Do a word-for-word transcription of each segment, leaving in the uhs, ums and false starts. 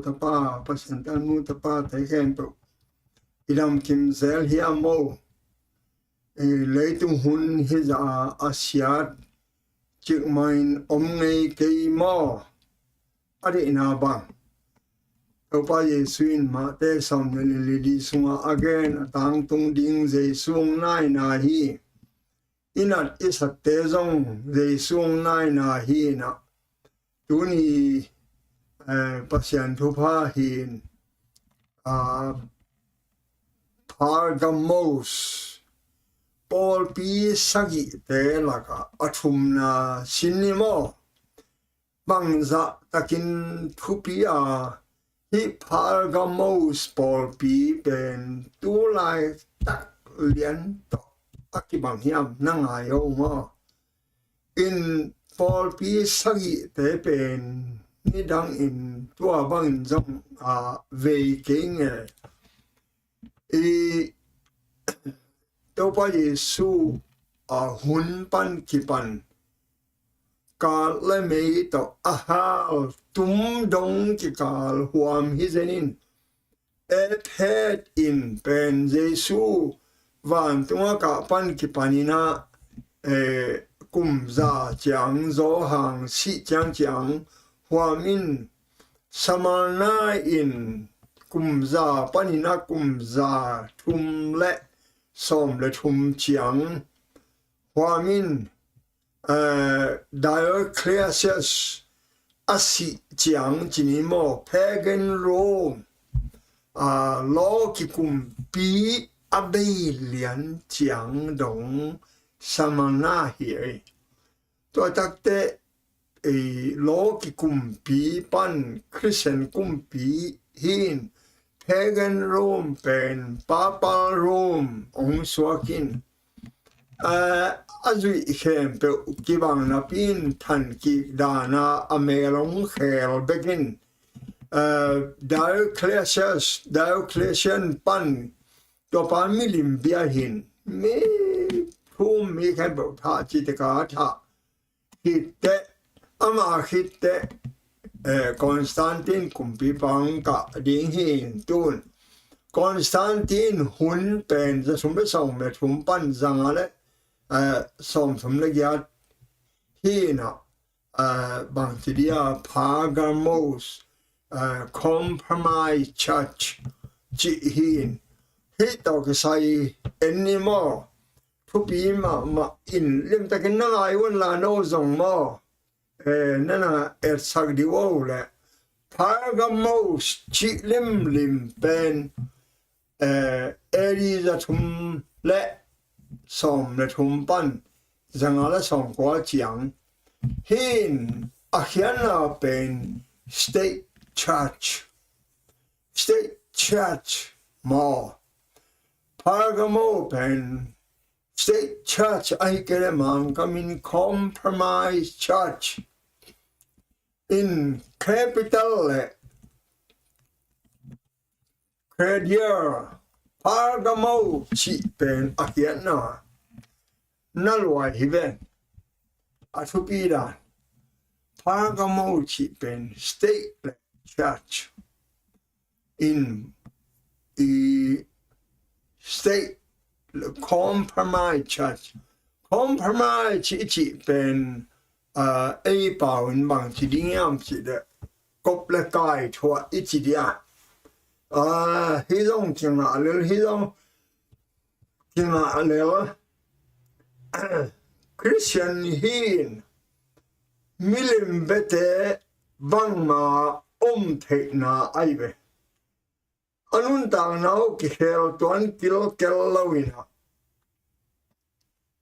tapa, Pasian tanu tapate khempeuh i damkim zel hiam maw? Leitung hun hizah a siat cikmah in om ngei kei maw? A deihna bang? Topa Jesu in Mate sawm le li sungah a gen a tangtung ding Jesu hong naina hi. I nat i satte zong Jesu hong naina hi inah, tuni, eh, Pasian thupha hi in, ah, Pergamos pawlpi sagihte lakah a thumna sin ni maw? Bangzah takin thupi a, hih Pergamos pawlpi pen tu laitak lian tawh a kibang hiam na ngai aw maw? In pawlpi sagihte pen nidangin tua bangin zong a vei kei nge. I Topa Jesu a hun pan kipan kal le mei tawh a hal tum dong kikal huam hi zenin, e phet in pen Jesu vantungah kah pan kipaninah, eh, kum za ciang Johan sih ciangciang huam in, Samalna in kum za paninah kum za thum le sawm le thum ciang huam in, eh, Diocletian a sih ciang cini maw, pagan Rome, ah, law kikumpi a bei lian ciang dong Samalna hi ei. Tua takte ei, law kikumpi pan Christian kumpi hi in, pagan Rome pen papal Rome hong suak in, a, a zuih khempeuh kibang napi in than kik dana a mel hong khel bekin, a, Diocletius, Diocletian pan tua pa milim bia hin, mi thum mi khempeuh thah ci teka thah khitteh, amah khitteh, eh, Constantine kumpipa hong kah ding hi in tun. Constantine hun pen za thum le sawm le thum pan zanga le, eh, sawm thum le giat hi inah, eh, bangci dia Pergamos, eh, compromise church cih hi in. Hih tawh kisai en ni maw? Thupi mahmah in limtakin na ngai un la no zong maw? Eh, nana etsak dih uh le Pergamos cih limlim pen, eh, A D za thum le sawm le thum pan zanga le sawm kua ciang hi in, a khiatna pen state church, state church maw? Pergamo pen state church ahi kei le Mangkam in compromise church in capital le cradle, Pergamo cih pen a khiatna na luai hi ven. A thupi dan, Pergamo cih pen state le church in, i state compromise church, compromise cih, cih pen, ah, ei pau in bangci ding hiam cih le kop le kai thuah i ci dia. Ah, hi zong kingah lel, hi zong kingah lel. Christian hi in milim bete bangmah om theihna ahi ve. A nuntakna uh kikhel tuan kilkel lo inah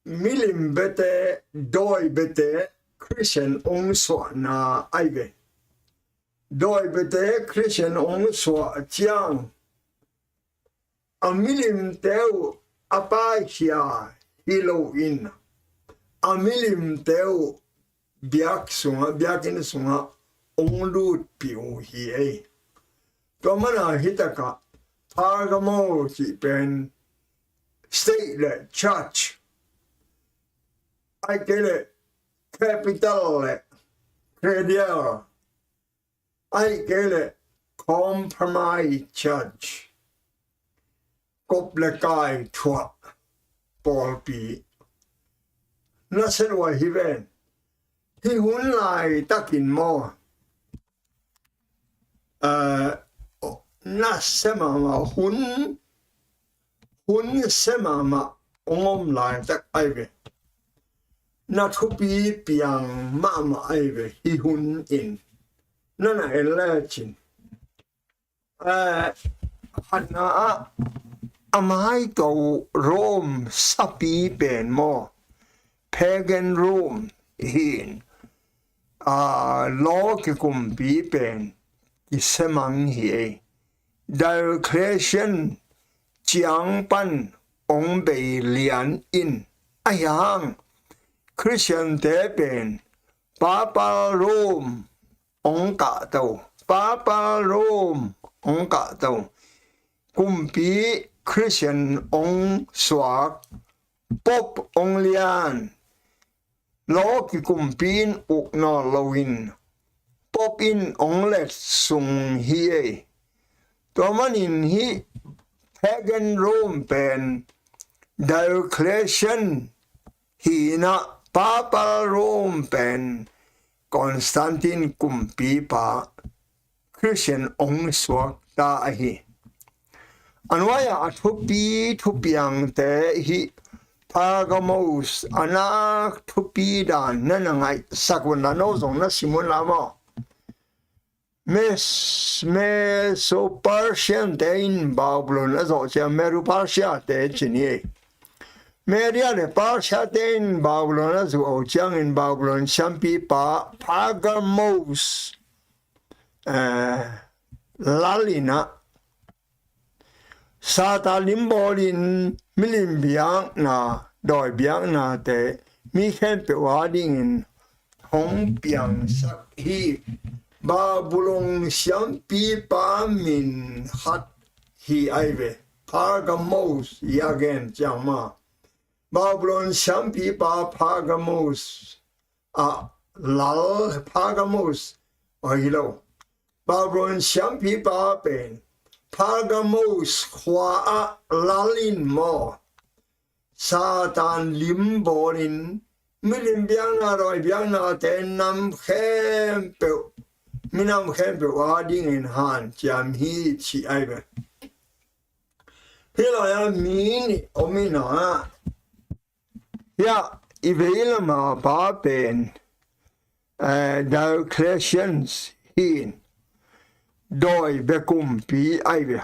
milim bete, dawi bete Christian hong suahna ahi ve. Dawi bete Christian hong suah ciang a milimte uh a paikhia hi lo in, a milimte uh biak sungah, biakinn sungah hong lutpih uh hi ei. Tua mana hitakah Pergamo cih pen state le church, ahi kei le capital le cradle, ahi kei le Compromise Church, kop le kai thuah pawlpi. Na se lua hi ven. Hih hun laitakin maw, eh, na se mahmah hun, hun se mahmah hong om laitak ai ve. Na thupi piang mahmah ai ve hih hun in. Na na en lecin, eh, khatna ah a maito Rome sapi pen maw, pagan Rome hi in, a, law kikumpi pen kisemang hi ei. Diocletian ciang pan hong bei lian in, ahi hang Khristiante pen Papal Rome hong kahto, Papal Rome hong kahto, kumpi Khristian hong suak, Pope hong lian, law kikumpi in uk nawn loin Pope in hong let sung hi ei. Tua manin hih pagan Rome pen Diocletian hi in ah, Papal Rome pen Constantine kumpipa Khristian hong suakta ahi. A nuai-ah a thupi thupiangte hih Pergamos a nak thupi dan na na ngaihsak un la, no zong na sim un la maw. Mes-, Meso-Persian-te in Babylon a zawh ciang, Medo-Persia-te ci ni ei. Media le Persia-te in Babylon a zuh uh ciangin Babylon siampipa Pergamos, eh, lal in ah Satan lim bawlin milim biakna, dawi biaknate mi khempeuh a dingin hong piangsak hi. Babylon siampipa min khat hi ai ve. Pergamos i a gen ciang ma, Babylon siampipa Pergamos ah lal, Pergamos ahi lo, Babylon siampipa pen Pergamos khua ah lal in maw, Satan lim bawlin milim biakna, dawi biaknate nam khempeuh, minam khempeuh a dingin hanciam hi ci ai ve. Hih lai-ah mi nih om in ah, hiah i vei lama pa pen, eh, Diocletian hi in, dawi bia kumpi ai ve.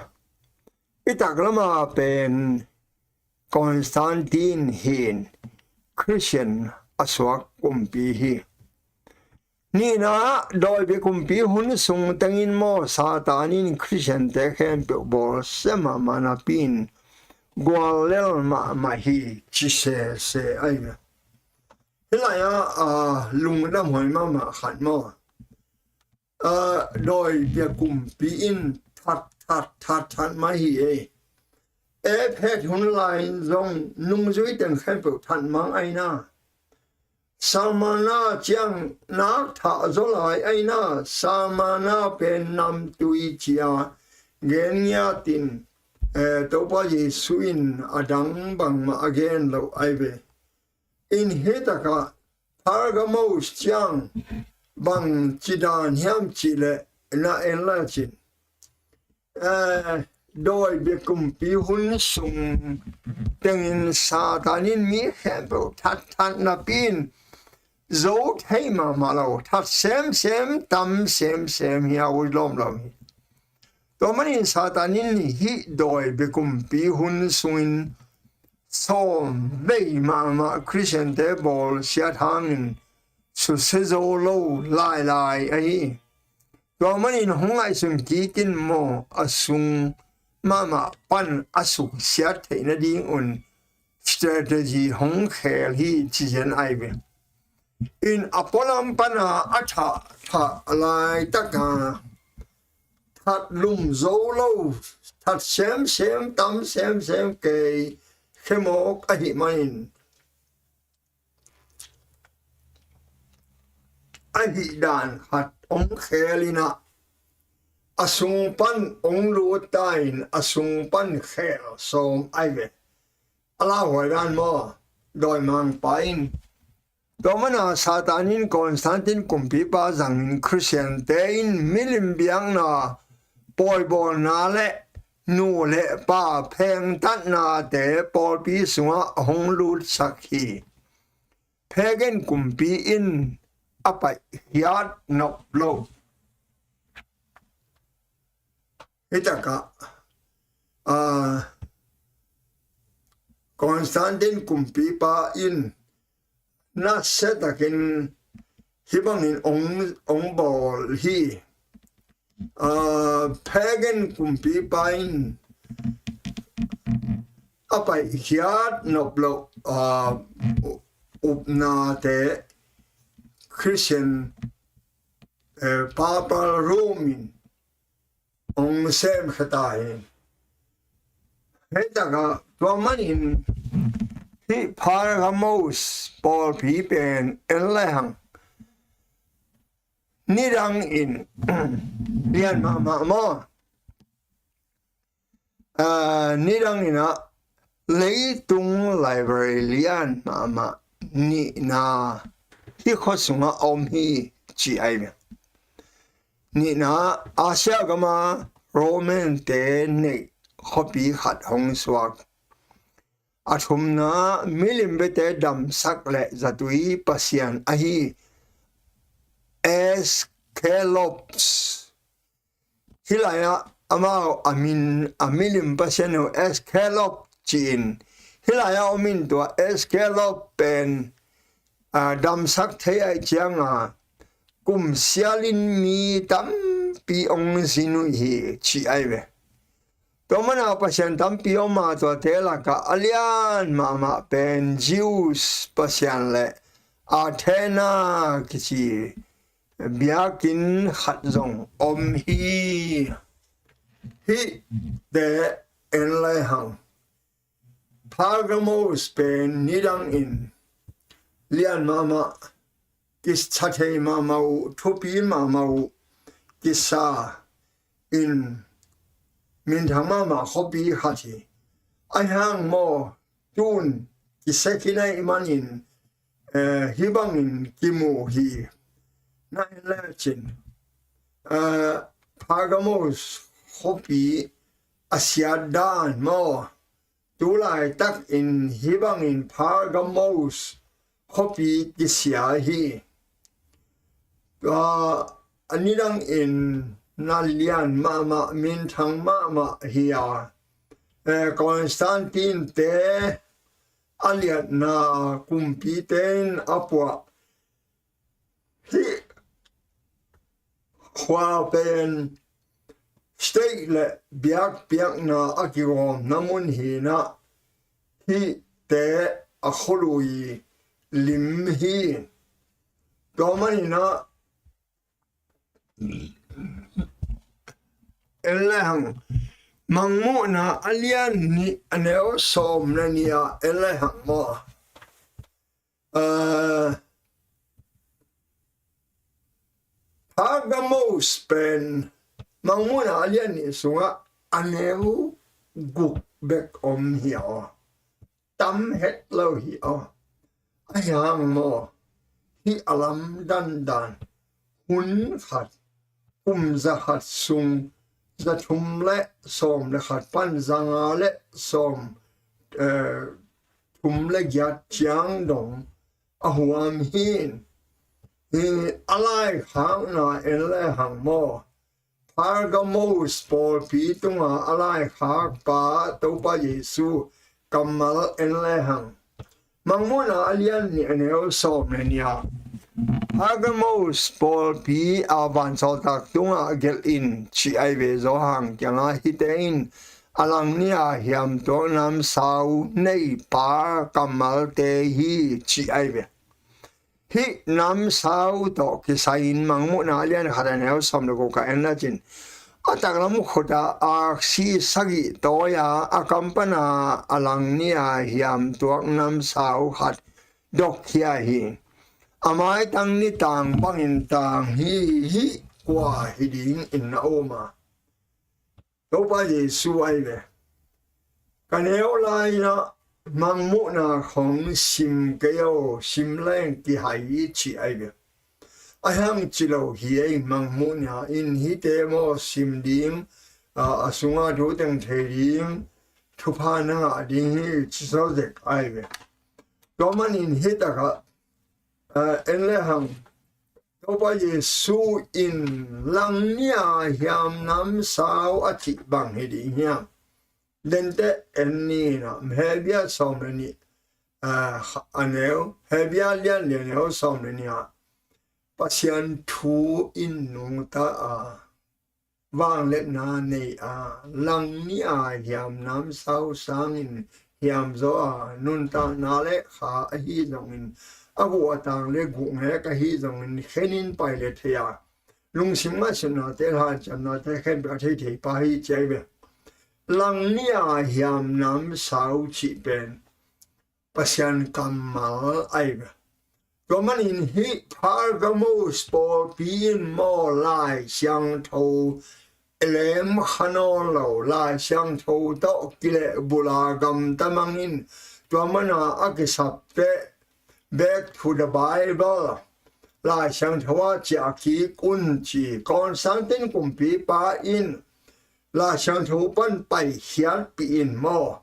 I tak lama pen Constantine hi in, Khristian a suak kumpi hi. Nihna ah dawi bia kumpi hun sung tengin maw, Satan in Khristiante khempeuh bawlsia mahmah napi in guallel mahmah hi ci sese ai ve. Hih lai-ah, ah, lungdam huai mahmah khat maw, ah, dawi bia kumpi in that, that, that, that mah hi ei. Ephet hun lai-in zong nungzui teng khempeuh that mang ai na. Smirna ciang nak thah zaw lai ai na. Smirna pen namtui ci-a gen ngiat in, eh, Topa Jesu in a dang bangmah a gen lo ai ve. In hih takah Pergamos ciang bangci dan hiam cih leh na en lecin, eh, dawi bia kumpi hun sung tengin Satan in mi khempeuh that, that napi in zo thei mahmah lo, that semsem, tam semsem hi a, ui lawmlawm hi. Tua manin Satan in hih dawi bia kumpi hun sungin sawm vei mahmah Khristiante bawlsiat hangin susia zo lo lailai ahi. Tua manin hong ngaihsun kik in maw, a sung mahmah pan a suksiat theih nadingun strategy hong khel hi ci zen ai ve. In a pualam pana a thah, thah laitaka that lum zo lo, that semsem, tam semsem, kei khemawk ahih manin, ahih dan khat hong khel in ah, a sung pan ong lut ta in a sung pan khel sawm ai ve. A lauhuai dan maw, dawimangpa in. Tua mana Satan in Constantine kumpipa zangin Khristiante in milim biakna, pawibawlna le nu le pa phengtatnate pawlpi sungah hong lutsak hi. Pagan kumpi in a paih hiat nop lo. Hitakah, ah, Constantine kumpipa in nasiatakin hih bangin ong, ong bawl hi. Ah, pagan kumpipa in a paih hiat nop lo, ah, upnate Christian, eh, Papal Rome in ong semkhia ta hi. Hitakah tua manin hih Pergamos pawlpi pen en le hang nidangin lian mahmah maw? Ah, nidangin ah leitung library lian mahmah nihna hih khua sungah om hi ci ai ve. Nihna, Asia gama Roman te neih khuapi khat hong suak. A thumna, milim biate damsak le zatui pasian ahi Aesculapius. Hih lai-ah amau a min, a milim pasian uh Aesculapius ci-in, hih lai-ah om in tua Aesculapius pen, a, damsak thei ahih cianga kum sialin mi tampi ong zin uh hi ci ai ve. Tua mana pasian tampi om a, tuate lakah a lian mahmah pen Zeus pasian le Athena kici biakinn khat zong om hi. Hihte en le hang Pergamos pen nidangin lian mahmah, kisa thei mahmah uh, thupi mahmah uh, kisa in minthang mahmah khuapi khat hi. Ahi hang maw, tun kisa khin ahih manin, eh, hih bangin kimu hi. Na en lecin, eh, Pergamos khuapi a siat dan maw, tu laitakin hih bangin Pergamos khuapi kisia hi. Tua a nidangin na lian mahmah, minthang mahmah hi a, eh, Constantine te a liatna kumpite in a puah hih khua pen state le biakpiakna a kigawmna mun hi-in ah, hihte a khualui lim hi. Tua manin ah en le hang, Mangmuhna a lian nih a neu sawm le nih ah en le hang maw, ah, Pergamos pen Mangmuhna a lian nih sungah a neu guk bek om hi aw. Tam het lo hi aw. Ahi hang maw, hih a lamdang dan hun khat, kum za khat sung, za thum le sawm le khat pan za nga le sawm, eh, thum le giat ciang dong a huam hi. Hi a laikhakna en le hang maw, Pergamos pawlpi tunga a laikhakpa Topa Jesu kammal en le hang. Mangmuhna a lian nih a neu sawm le nih ah Pergamos pawlpi a vansawltak tungah gelh in ci ai ve. Johan kiangah hihte in a lang ni-a hiamtuak namsau neipa kammalte hi ci ai ve. Hih namsau tawh kisai-in Mangmuhna a lian khat a neu sawm le guk ah en lecin, a taklam khutah aksi sagih tawi-a a kam pana a lang ni-a hiamtuak namsau khat dok khia hi. A maitang ni tang bangin tang hi. Hih kua hi dingin na um a, Topa Jesu ahi ve. Ka neu lai-in ah mangmuhna khong sim kei aw, sim leng kihai hi ci ahi ve. A hiang ci lo hi ei, mangmuhna in hihte maw sim ding, a, a sunga thu teng thei ding, thupha na ngah ding hi ci zawzek ahi ve. Tua manin hih takah, a, en le hang, Topa Jesu in langnia hiam namsau a cih bang hi ding hiam? Dente en ni na, Hebru sawm le nih, a, a neu, Hebru lian li a neu sawm le nih ah, Pasian thu in nungta a, vangliatna nei a, langnia hiam namsau sangin hiam zaw a, nuntakna le kha ahi zongin, a guh a tang le guh ngek ahi zongin, khenin pai le thei a, lungsim ngaihsutnate, hanciamnate khempeuh a theithei pa hi ci ahi ve. Langnia hiam namsau cih pen Pasian kammal ahi ve. Tua manin hih Pergamos pawlpi in maw Lai Siangtho lem kha nawn lo, Lai Siangtho tawh kilehbulh a gamta mang in, tua mana a kisapte Back to the Bible, Lai Siangtho ah ciah kik un ci Constantine kumpipa in Lai Siangtho pan paikhiatpih in maw,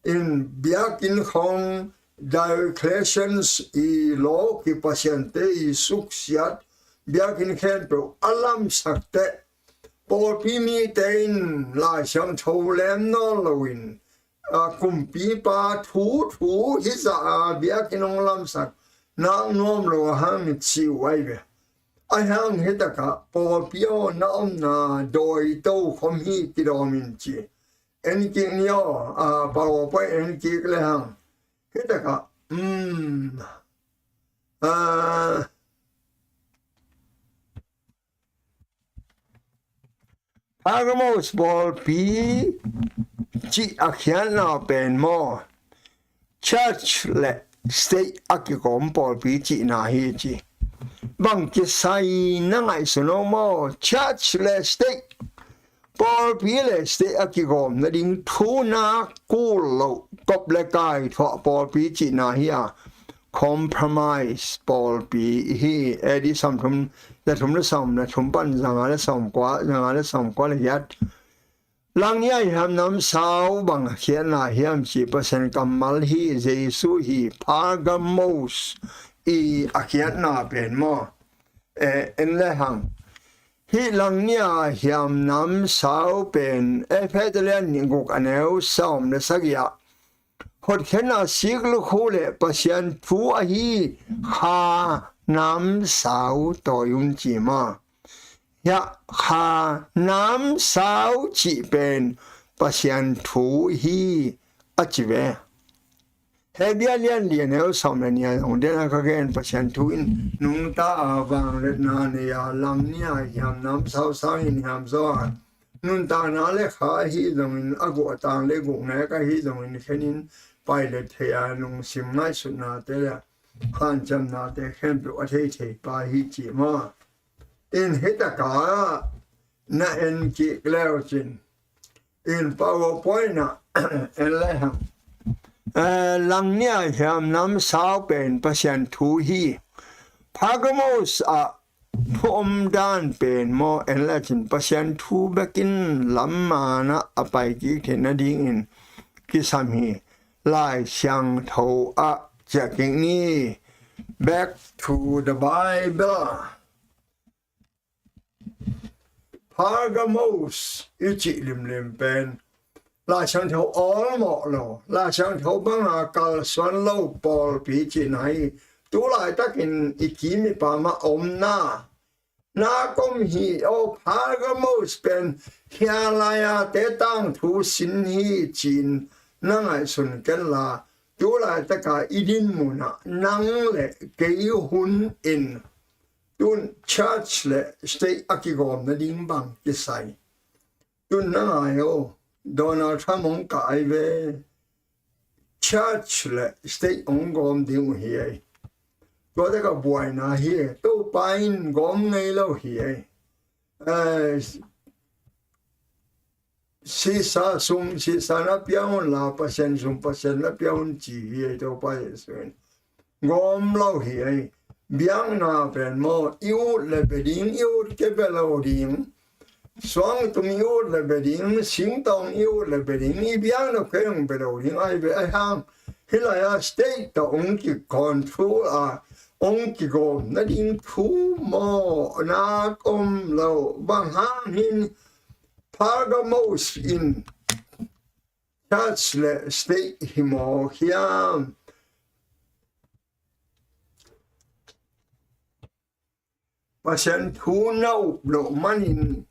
in biakinn khong Diocletian i lawki pasiante i suksiat biakinn khempeuh a lamsak teh, pawlpi mite in Lai Siangtho lem nawn loin, a, kumpipa thu thu hizah a biakinn hong lamsak nak nuam lo a hang ci uh ahi ve. A hang hih takah pawlpi aw, na omna dawito khom hi kidawm in ci. En kik ni aw, a, PowerPoint en kik le hang. Hih takah, um, a, Pergamos pawlpi cih a khiatna pen maw, church le state a kikawm pawlpi cihna hi ci. Bang kisai na ngaihsun aw maw, church le state, pawlpi le state a kikawm nading thu nak kul lo, kop le kai thuah pawlpi cihna hi a, compromise pawlpi hi. A D sawmthum le thum le sawm le thum pan zanga le sawmkua, zanga le sawmkua le giat. Langnia hiam namsau bang a khiatna hiam ci Pasian kammal hi, Jesu hi, Pergamos i a khiatna pen maw. E, en le hang. Hih langnia hiam namsau pen Efesa lian nih guk a neu sawm le sagih ah, hotkhiatna sik lukhu le Pasian thu ahi kha namsau tawi un ci maw. Hiah kha namsau cih pen Pasian thu hi a ci ve. Hebru lian li a neu sawm le nih ah zong dena ka gen, Pasian thu in nungta a, vangliatna nei a, langnia hiam namsau sangin hiam zaw a, nuntakna le kha ahi zongin, a guh a tang le guh ngek ahi zongin, khenin pai le thei a, lungsim ngaihsutnate le hanciamnate khempeuh a theithei pa hi ci maw. In hih takah na en kik leu cin, in PowerPoint ah en le hang. Eh, langnia hiam namsau pen Pasian thu hi. Pergamos ah thu om dan pen maw, en le cin, Pasian thu bekin lamman ah a pai kik theih nadingin kisam hi. Lai Siangtho ah ciah kik ni. Back to the Bible. Pergamos i cih limlim pen Lai Siangtho awlmawh lo, Lai Siangtho banga kalsuan lo pawlpi cihna hi. Tulaitakin i kim i pam ah om na, na kom hi aw. Pergamos pen hia lai-a te tangthu sin hi ci-in na ngaihsun kenla, tulaitaka i dinmun ah nang le kei hun in tun church le state a kigawm nading bang kisai. Tun na ngai aw, Donald Trump hong kai ve. Church le state hong gawm ding uh hi ei. Tua taka buaina hi ei. Topa in gawm ngei lo hi ei. Eh, Sisa sum Sisa na pia un la, Pasian sum Pasian na pia un ci hi ei Topa Jesu in. Gawm lo hi ei. Biakna pen maw, i ut le bia ding, i ut kei bia lo ding. Suangtum i ut le bia ding, singtawng i ut le bia ding, i biakna kei hong bia lo ding ai ve ai hang. Hih lai-a state tawh hong ki-control a, hong kigawm nading thu maw, nak om lo. Bang hang hin Pergamos in church le state hi maw hiam? Pasian thu na up loh manin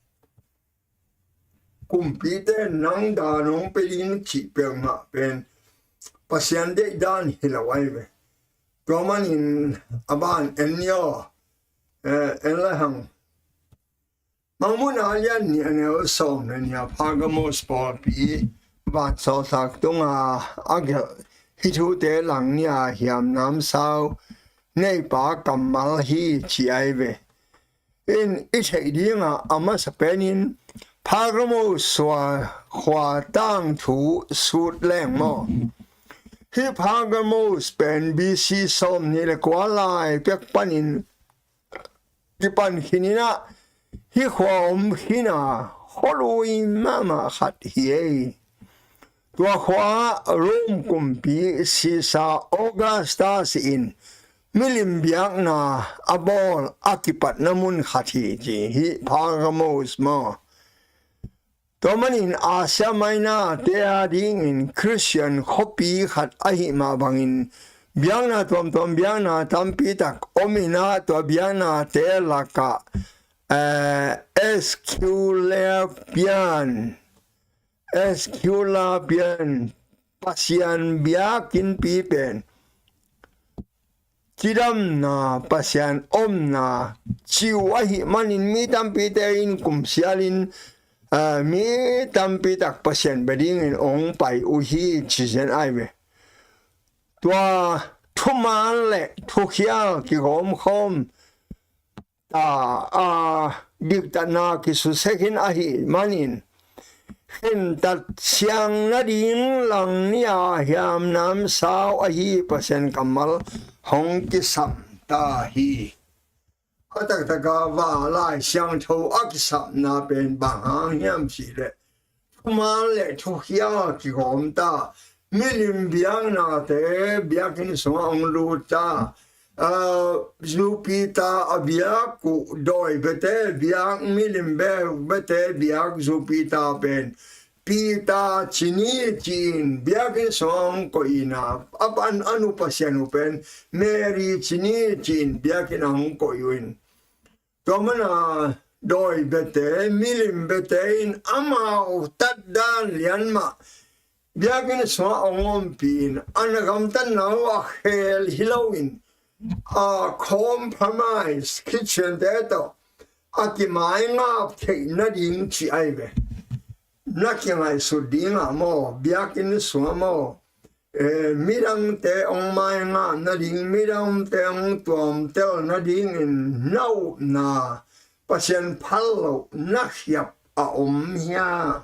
kumpite nang dan hong pe ding cih peuhmah pen Pasian deih dan hi lo ai ve. Tua manin a ban en ni aw, eh, en lai hang. Mangmuhna a lian nih a neu sawm le nih a Pergamos pawlpi vansawltak tunga a gelh hih thute lang nih a hiam namsau neipa kammal hi ci ai ve. In i theih dingah a masa penin Pergamos khua tangthu sut leng maw. Hih Pergamos pen B C sawm nih le kua lai pek panin kipan khin in ah, hih khua om khin a khualui mahmah khat hi ei. Tua khua ah Rome kumpi Sisa Augustus in milim biakna a bawl a kipatna mun khat hi ci hi. Pergamos maw. Tua manin Asia Minor te a dingin Khristian khuapi khat ahih mah bangin biakna tuamtuam, biakna tampi tak om in ah, tua biaknate lakah, eh, Asclepian, Asclepian Pasian biakinnpi pen cidamna, Pasian omna ci uh ahih manin mi tampite in kum sialin, ah, mi tampi tak Pasian bia dingin hong pai uh hi ci zen ai ve. Tua thuman le thukhial kigawmkhawm ta a, diktatna kisusia khin ahih manin khentat siang nading lang nih a hiam namsau ahi Pasian kammal hong kisam ta hi. A taktak a va Lai Siangtho a kisapna pen bang hang hiam cih leh thuman le thukhial kigawm ta. Milim biaknate biakinn sungah hong lut ta. Ah, Jupiter a biak uh, dawi biate biak, milim be-, biate biak Jupiter pen Peter ci ni ci-in biakinn sungah hong koih in a, a pan a nu Pasian uh pen Mary ci ni ci-in biakinn ah hong koih uh in. Tua mana dawi biate, milim biate in amau tatdan lian mah biakinn sungah hong ompih in, a na gamtatna uh a khel hi loin, a compromise Khristiante tawh a kimaingap theih nading ci ai ve. Na kingaihsut dingah maw, biakinn sungah maw, eh, midangte hong maingap nading, midangte hong tuamtel nadingin na upna Pasian phal loh na khiap a om hia?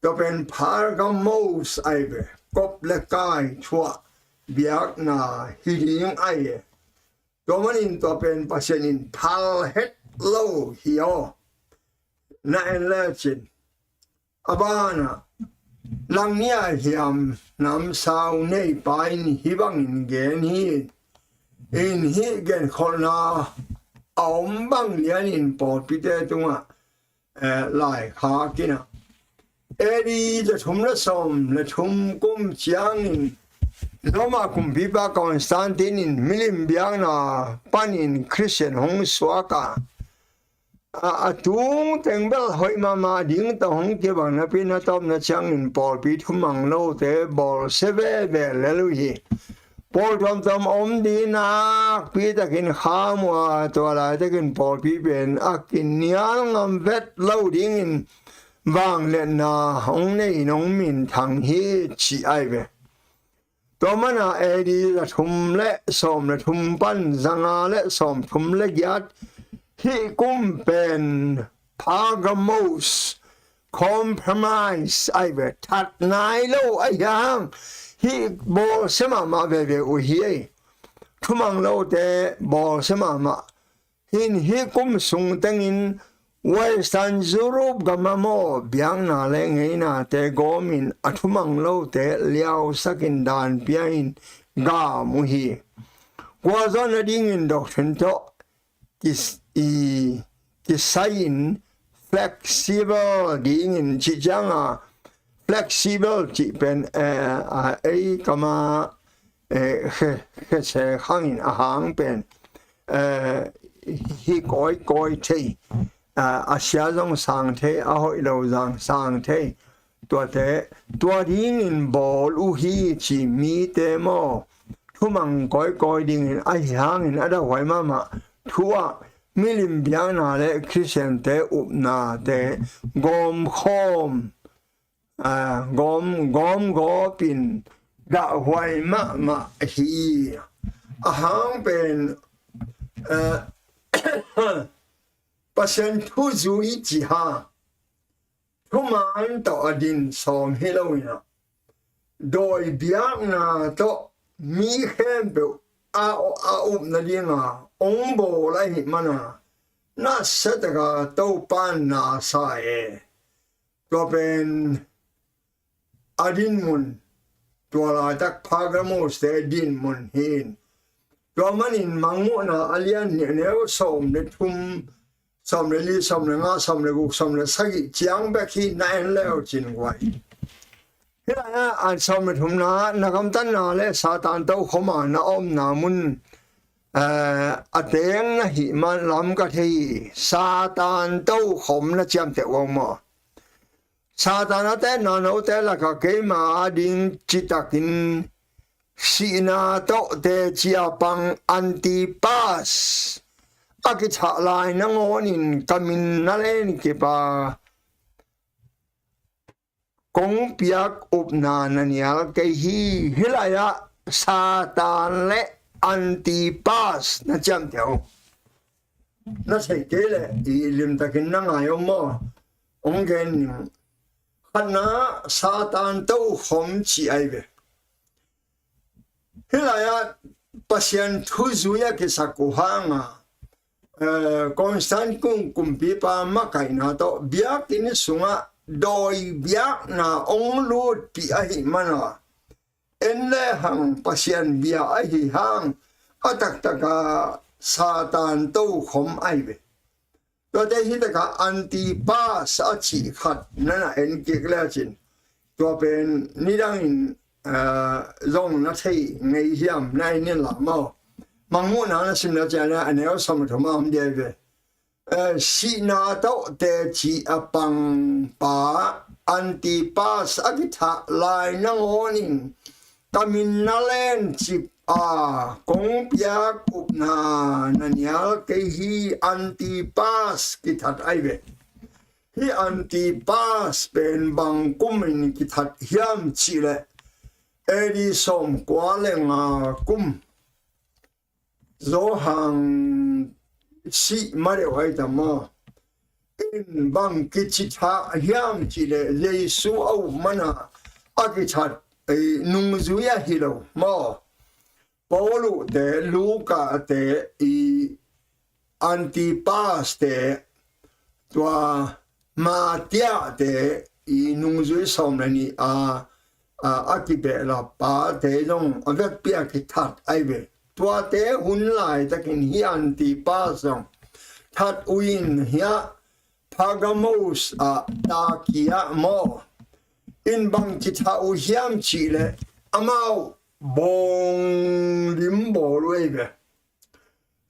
Tua pen Pergamos ai ve, kop le kai thuah biakna hi ding ai e. Tua manin tua pen Pasian in phal het lo hi aw. Na en lecin a banah lang nih a hiam namsau neipa in hih bangin gen hi. In hih genkholhna a om bang lianin pawlpite tungah, eh, laikhak in a, A D za thum le sawm le thum kum ciangin Roma kumpipa Constantine in milim biakna panin Khristian hong suak a, a, a tung teng bel hoih mahmah ding tawh hong kibang napi, na tawpna ciangin pawlpi thumang lote bawlsia veve lel uh hi. Pawl tuamtuam om ding nakpi takin kham uh a, tua laitakin pawlpi pen a kinial ngam vet lo dingin vangliatna hong nei in hong minthang hi ci ai ve. Tua mana A D za thum le sawm le thum pan za nga le sawm thum le giat, hih kum pen Pergamos compromise ahi ve, that nai lo ahi hang, hih bawlsia mahmah veve uh hi ei. Thumang lote bawlsia mahmah. Hin hih kum sung tengin Western Europe gam ah maw, biakna le ngeinate gawmin a thumang lote liausakin dan pia-in gam uh hi. Kua zawh nadingin doctrine tawh kis-, i, kisai-in flexible dingin cih cianga, flexible cih pen, eh, a, ei kam ah, eh, khe, khe se khangin a hang pen, eh, hi kawikawi thei, eh, a sia zong sang thei, a hoih lo zong sang thei. Tuate, tua dingin bawl uh hi ci mite maw, thumang kawikawi dingin ahi hangin a dauhuai mahmah thu ah milim biakna le Khristiante upnate gawmkhawm, ah, gawm, gawmgawpin gahhuai mahmah hi. A hang pen, ah, Pasian thu zui ci hang, thuman tawh a din sawm hi lo in ah, dawi biakna tawh mi khempeuh a, a up nadinga hong bawl ahih mana, nasia taka Topan na sa e. Tua pen a dinmun, tua laitak Pergamos te dinmun hi in. Tua manin Mangmuhna a lian nih, a neu sawm le thum, sawm le li, sawm le nga, sawm le guk, sawm le sagih ciang bek hi, na en leu cin guai. Hih lai-ah a sawm le thumna, na gamtatna le Satan tokhom a na omna mun, eh, a teng na hih man lam ka thei hi. Satan tokhom na ciamteh uh maw? Satan a tetna note lakah keima ading citakin sihna tawh teci a pang Antipas a kithah lai nangawnin ka min na len kip a, kong piak upna na nial kei hi. Hih lai-ah Satan le Antipas na ciamteh uh. Na thei kei leh i limtakin na ngai om maw? Hong gen ning. Khatna, Satan tokhom ci ahi ve. Hih lai-ah Pasian thu zui a kisak uh hanga, eh, Constantine kumpipa makaihna tawh biakinn sungah dawi biakna hong lutpih ahih mana, en le hang Pasian bia ahi hang, a taktaka Satan tokhom ahi ve. Tuate hi taka Antipas a cih khat na na en kik lecin, tua pen nidangin, ah, zong na thei ngei hiam, na en in la maw? Mangmuhna na sim lecin a neu sawm le thum a om ding ahi ve. Eh, sihna tawh teci a pangpa Antipas a kithah lai nangawnin ka min na len cip a, kong piak upna na nial kei hi. Antipas kithat ahi ve. Hih Antipas pen bang kumin kithat hiam cihleh, A D sawmkua le nga kum, Johan sih ma deuh ahi tam maw? In bang kici thah hiam cihleh, Jesu a up mana a kithat, eh, nungzui ahi lo maw? Paulu te, Luka te, i Antipas te, tua Matia te, i nungzui sawm le nih a, a, a kibehlap pate zong a vekpi a kithat ahi ve. Tuate hun laitakin hih Antipas zong that uh in, hiah Pergamos ah, Turkey ah maw, in bang kithat uh hiam cihleh, amau bawng lim bawl uh ahi ve.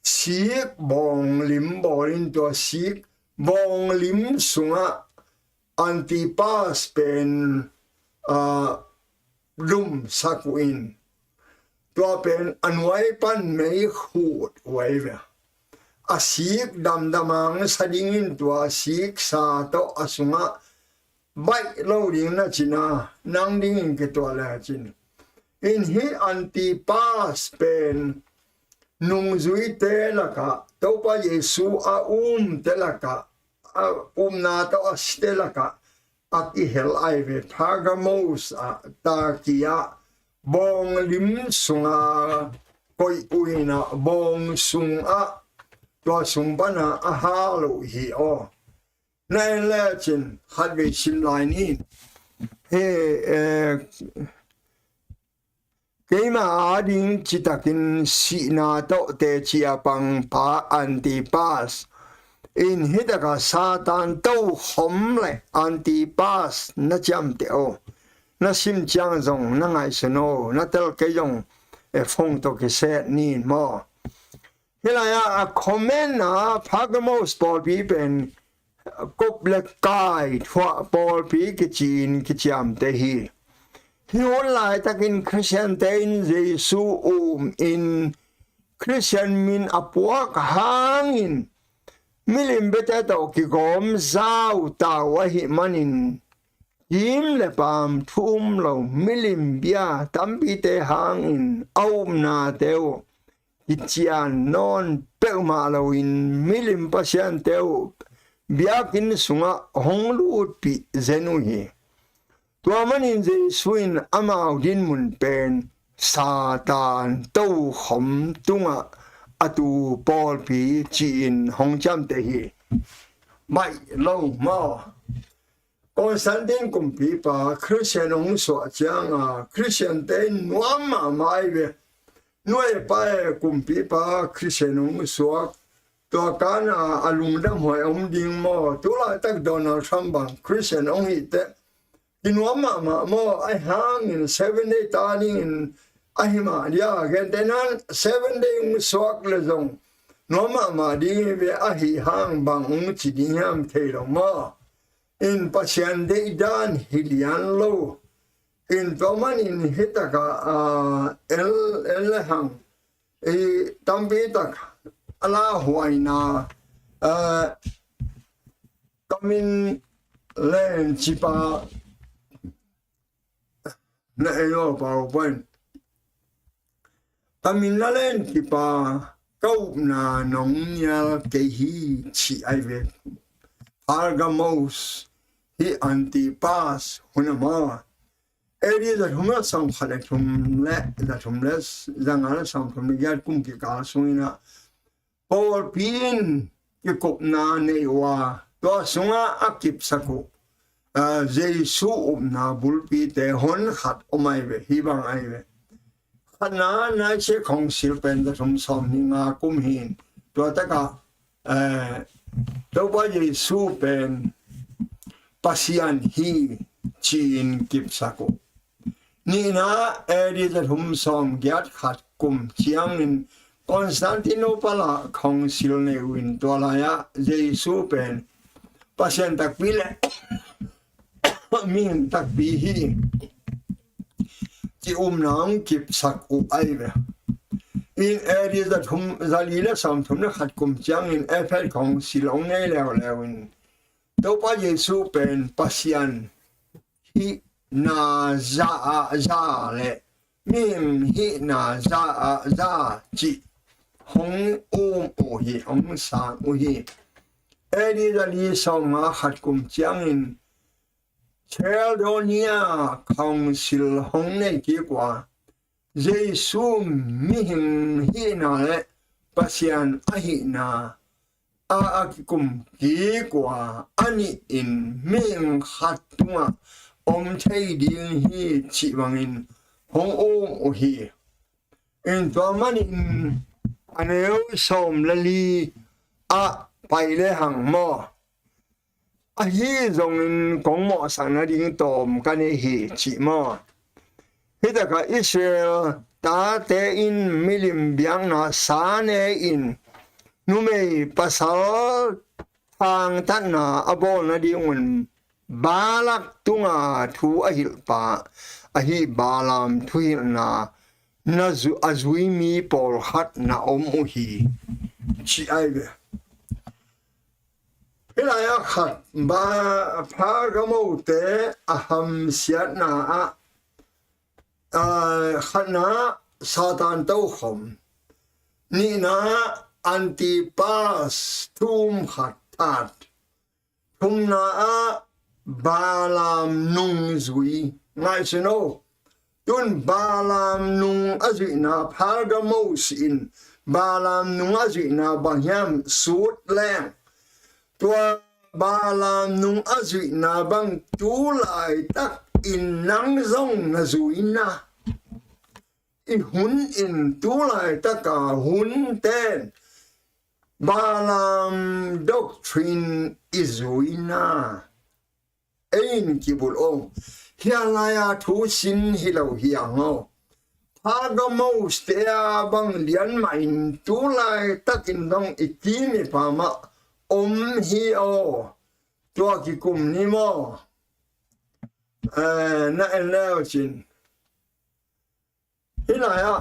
Sik bawng lim bawl in, tua sik bawng lim sungah Antipas pen, ah, lumsak uh in, tua pen a nuai pan mei khut uh ahi ve. A sik damdam a hong sa dingin tua siksa tawh a sungah baih lo ding na cin a, nang dingin kituah le cin. In hih Antipas pen nungzuite lakah, Topa Jesu a umte lakah, a umna tawh a site lakah a kihel ai ve. Pergamos ah, Turkey ah, bawng lim sunga koih uina bawng sungah, tua sung pana a hal uh hi aw. Na en lecin khatvei sim lai ni. He, eh, keima ading citakin sihna tawh teci a pang pa Antipas in hitaka Satan tokhom le Antipas na ciamteh aw. Na sim ciang zong na ngaihsun aw, na tel kei zong e phone tawh kiset ni maw. Hilai-ah a comment ah Pergamos pawlpi pen kop le kai thuah pawlpi kici-in kiciamteh hi. Hih hun laitakin Khristiante in Jesu um in Khristian min a puak hangin milim biate tawh kigawm zau tau ahih manin kim le paam thu um lo milim bia tampite hangin a upnate uh kician nawn peuhmah loin milim pasiante uh biakinn sungah hong lutpih zen uh hi. Tua manin Jesu in amau dinmun pen Satan tokhom tungah a tu pawlpi ci-in hong ciamteh hi. Baih lo maw. Constantine kumpipa Khristian hong suah cianga Khristiante in nuam mahmah ai ve. Nu e pa e kumpipa Khristian hong suak, tua kana a lungdamhuai om ding maw? Tulaitak Donald Trump bang Khristian hong hih teh kinuam mahmah maw? Ai hangin Seven Day ta dingin ahi mah dia, gentehnan Seven Day hong suak le zong nuam mahmah ding hi ve, ahi hang bang hong ci ding hiam thei lo maw? In Pasian deihdan hi lian lo. In tua manin hitaka, ah, en, en le hang i tampi tak a lauhuaina, ah, kamin len cipa na en aw, PowerPoint. Ka min na len kip a, ka upna nong nial kei hi, ci ai ve. Pergamos, hih Antipas hun a maw. A D za thum le sawmkhat le thum le za thum le za nga le sawmthum le giat kum kikal sungin ah pawlpi in kikupna nei uh a, tua sungah a kipsak uh, ah, Jesu upna bulpite hon khat om ai ve, hih bang ai ve. Khatna, Nicene Council pen za thum sawmnih nga kum hi in, tua takah, eh, Topa Jesu pen Pasian hi, ci-in kipsak uh. Nihna, A D za thum sawmgiat khat kum ciangin Constantinople ah council nei uh in, tua lai-ah Jesu pen Pasian takpi le mihing takpi hi, ci-in upna hong kipsak uh ai ve. In A D za thum, za li le sawmthum le khat kum ciangin Ephesus council hong nei leuleu in, Topa Jesu pen Pasian hihna za ah za le mihing hihna za ah za cih hong um uh hi, hong sang uh hi. A D za li sawmnga khat kum ciangin Chalcedon Council hong nei kik uh a, Jesu mihing hihna le Pasian ahihna a, a kikum kik uh a, a nih in mihing khat tungah om thei ding hi, cih bangin hong um uh hi. In tua manin a neu sawm le li ah pai le hang maw, ahi zongin kong mawhsak nading tawm ka nei hi, cih maw. Hih takah Israel tate in milim biakna sa ne in, numei pasal thangtatna a bawl nadingun Balak tunga thu a hilhpa ahi Balaam thuhilhna na zu-, a zui mi pawlkhat na om uh hi, ci ai ve. Hih lai-ah khat, Ba-, Pergamote a hamsiatna ah, ah, khatna, Satan tokhom. Nihna, Antipas thu um khat that. Thumna ah, Balaam nung zui. Ngaihsun o. Tun Balaam nung a zuihna, Pergamos in Balaam nung a zuihna bang hiam? Sut leng. Tua Balaam nung a zuihna bang tu laitak in nang zong na zui na, i hun in tu laitaka hun ten Balaam doctrine i zui na. Ei in kibulh o. Hia lai-a thu sin hi lo hi ang o. Pergamos te a bang lian mah in tu laitakin zong i kim i pam ah om hi o. Tua kikum ni maw? Eh, na en leu cin. Hih lai-ah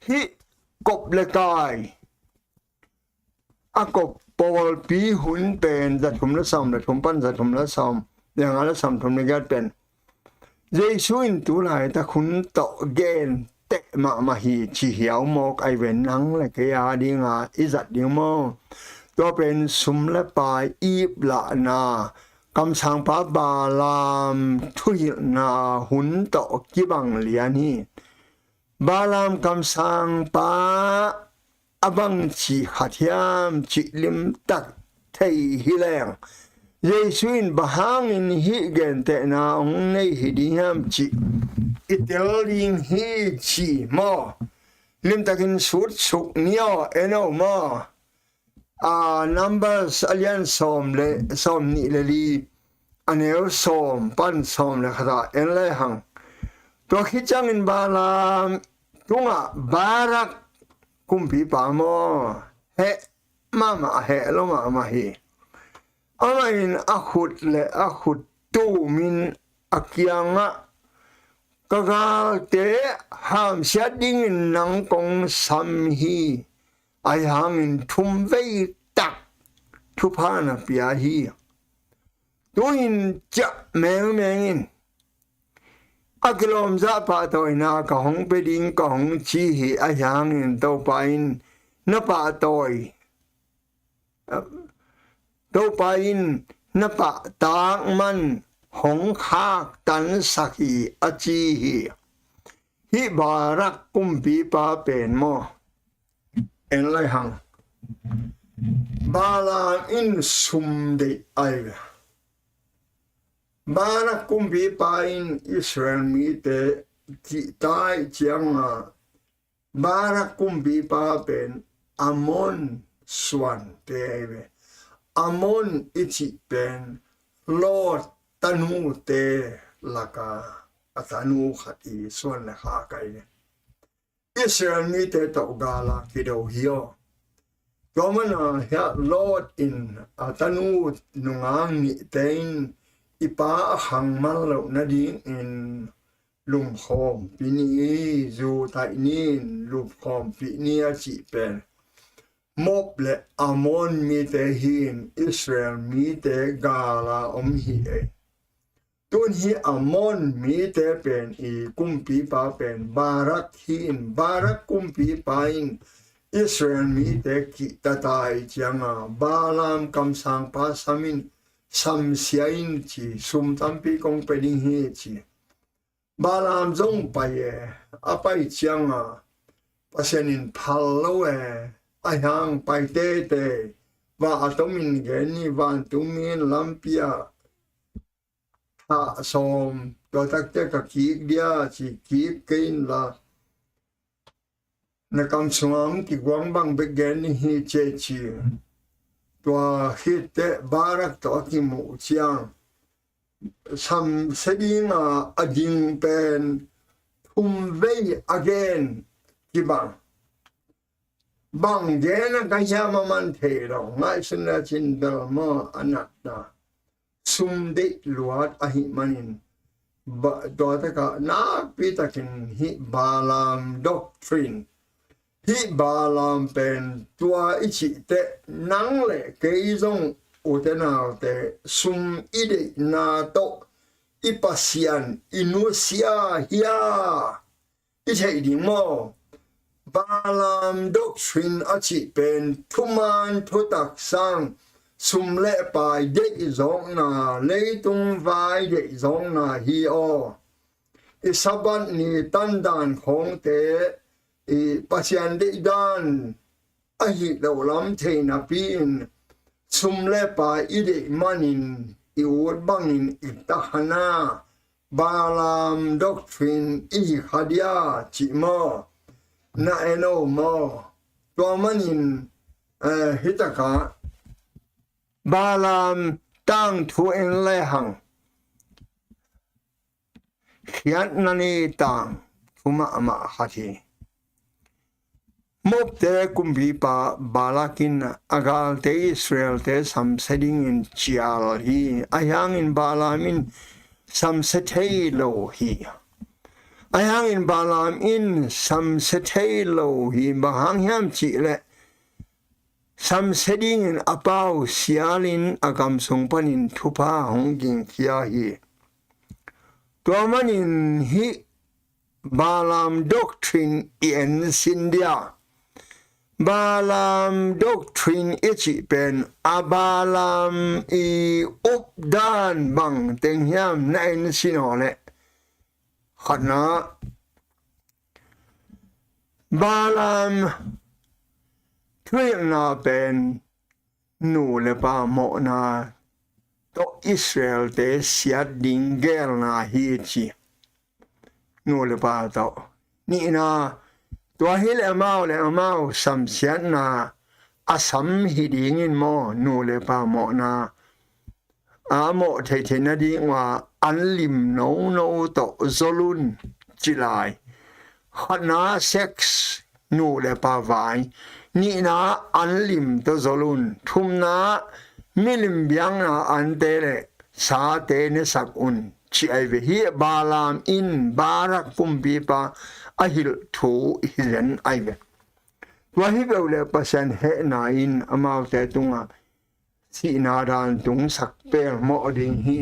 hih kop le kai a kop pawlpi hun pen za thum le sawm le thum pan za thum le sawm le nga le sawm thum le giat pen Jesu in tu laitak hun tawh gen teh mahmah hi ci hiau mawk ai ve, nang le kei a dinga i zat ding maw? Tua pen sum le pai ip lahna, kamsangpa Balaam thuhilhna hun tawh kibang lian hi. Balaam kamsangpa a bang cih khat hiam cih limtak thei hi leng, Jesu in bang hangin hih gentehna hong nei hi ding hiam cih i tel ding hi ci maw? Limtakin sutsuk ni aw, en aw maw? A, Numbers a lian sawm le, sawm nih le li, a neu sawm pan sawm le khat ah en le hang. Tua khit ciangin Balaam tungah Balak kumpipa maw, heh mahmah, a heh lo mahmah hi. Amah in a khut le a khut tumin a kiangah, ka galte hamsiat dingin nang kong sam hi. Ahi hangin thumvei tak thupha na pia hi. Tu-in ciah mengmeng in, a kilawmzah pahtawina ka hong pia ding ka hong ci hi. Ahi hangin Topa in na pahtawi, Topa in na pahtak man hong khaktansak hi, a ci hi. Hih Balak kumpipa pen maw, en lai hang. Balaam in sum deih ai ve. Balak kumpipa in Israel mite cihtai cianga, Balak kumpipa pen Ammon suante ai ve. Ammon i cih pen Lot tanute laka a tanu khat i suan le khak ai ve. Israel mite tawh gala kido hi aw. Tua mana hiah Lot in a tanu nungang nihte in i pa a khang man loh nadingin lumkhawmpih ni, zu taih ni, lumkhawmpih ni a cih pen Moab le Ammon mite hi in Israel mite gala om hi ei. Tun hi Ammon mite pen i kumpipa pen Balak hi in, Balak kumpipa in Israel mite kihta tai cianga Balaam kamsangpa sam in, samsia in ci, sum tampi kong pia ding hi ci. Balaam zong pai e, a pai cianga Pasian in phal lo e, a hiang pai tete, va a tomin gen ni, vantung min lampi ah thah sawm, tua takte ka kik dia ci, kik kei inla, na kam sunga hong kiguang bang bek gen ni hi ci ci. Tua khitteh Balak tawh a kimuh ciang, samsia dinga a ding pen thumvei a gen kibang. Bang gen a ka hiam a man thei lo, ngaihsun le cin bel maw a natna. Sum deih luat ahih manin, ba, tua takah nakpi takin hih Balaam doctrine, hih Balaam pen tua i cihteh nang le kei zong ute naute sum i deihna tawh i Pasian i nusia hia? I theih ding maw? Balaam doctrine a cih pen thuman thutak sang sum le pai deih zawkna, leitung vai deih zawkna hi aw. I Sabbath ni tandan khawngte, i Pasian deihdan ahi lo lam thei napi-in, sum le pai i deih manin i ut bangin i takhana Balaam doctrine i hi kha dia cih maw? Na en o maw? Tua manin, eh, hitakah Balaam tangthu en lehang khiatna nei tangthu mahmah khat hi. Moabte kumpipa Balak in a galte Israelte samsia dingin cial hi. Ahi hangin Balaam in samsia thei lo hi. Ahi hangin Balaam in samsia thei lo hi. Bang hang hiam cihleh samsia dingin a pau sialin a kam sung panin thupha hong gingkhia hi. Tua manin hih Balaam doctrine i en sin dia. Balaam doctrine i cih pen a Balaam i updan bang teng hiam na en sin aw leh. Khatna, Balaam thuhilhna pen nu le pa mawhna tawh Israelte siat ding gelna hi ci. Nu le pa tawh. Nihna, tua hileh amau le amau samsiatna a sam hi dingin maw, nu le pa mawhna a mawh theihtheih nading ua an lim nono tawh zol un ci lai. Khatna, sex, nu le pa vai. Nihna, an lim tawh zol un. Thumna, milim biakna ante le sate nesak un ci ai ve. Hih Balaam in Balak kumpipa a hilh thu hi zen ai ve. Tua hi peuh le Pasian hehna in amaute tungah sihna dan tungsak pelmawh ding hi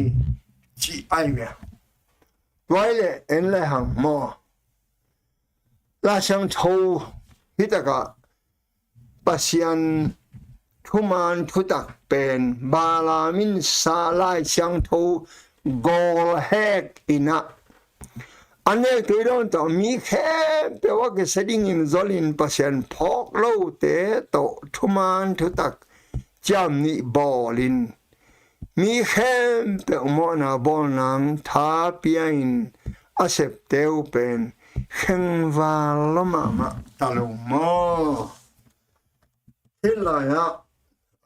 ci ai ve. Tua hi leh en le hang maw? Lai Siangtho hitakah Pasian thuman thutak pen Balaam in sa Lai Siangtho gawl hek inah a nek tui dawn tawh mi khempeuh a kisia dingin zolin Pasian phawk lote tawh thuman thutak ciam nih bawlin mi khempeuh mawhna bawl nang tha pia-in a septe uh pen khengval lua mahmah ta lo maw? Hih lai-ah,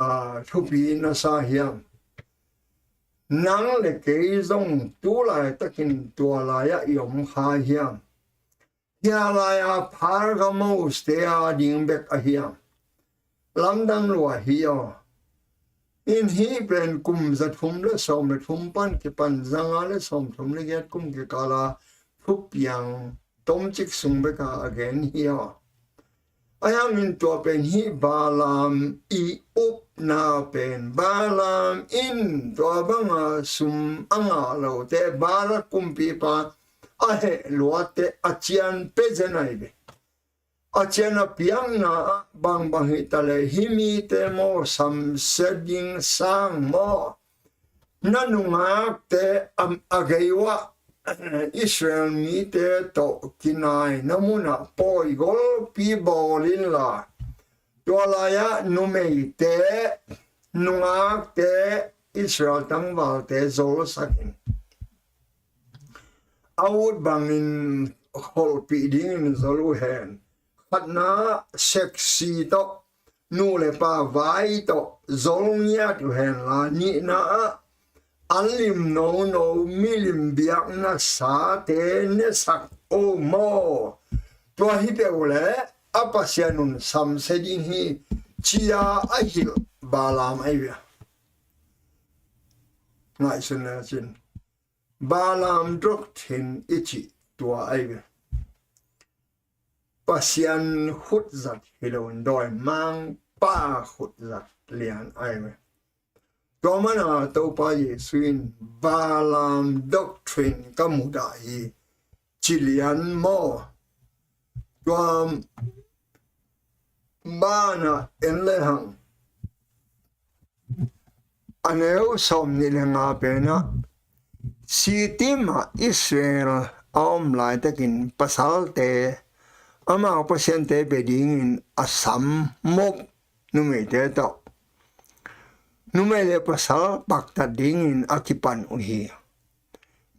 aa, thupi na sa hiam? Nang le kei zong tu laitakin tua lai-ah i om kha hiam? Hih lai-ah Pergamos te a ding bek a hiam? Lamdang lua hi aw. In hih pen kum za thum le sawm le thum pan kipan za nga le sawm thum le giat kum kikala thupiang tomcik sung beka a gen hi aw. Ahi hangin tua pen hih Balaam i upna pen, Balaam in tua banga sum a ngah lote Balak kumpipa a heh luatte a cian pia zen ai ve. A cian a piakna ah bangbang hi ta leh hih mite maw samsia ding sang maw? Na nungakte a, a gei uah Israel mite tawh kinai na munah pawi golpi bawl inla, tua lai-ah numeite, nungakte, Israel tangvalte zolsak in. A ut bangin kholhpih dingin zol uh hen. Khatna, sexy tawh, nu le pa vai tawh zol ngiat uh henla, nihna ah an lim nono, milim biakna sate nesak o maw? Tua hi peuh leh a Pasian un samsia ding hi, ci-a a hilh Balaam ai ve. Ngaihsun le cin. Balaam doctrine i cih tua ai ve. Pasian khutzat hi loin dawimangpa khutzat lian ai ve. Tua mana Topa Jesu in Balaam doctrine ka mudah hi ci lian maw? Tua banah en le hang. A neu sawmnih le nga penah, Shittim ah Israel a om laitakin pasalte amau pasiante bia dingin a sam Moab numeite tawh numei le pasal paktat dingin a kipan uh hi.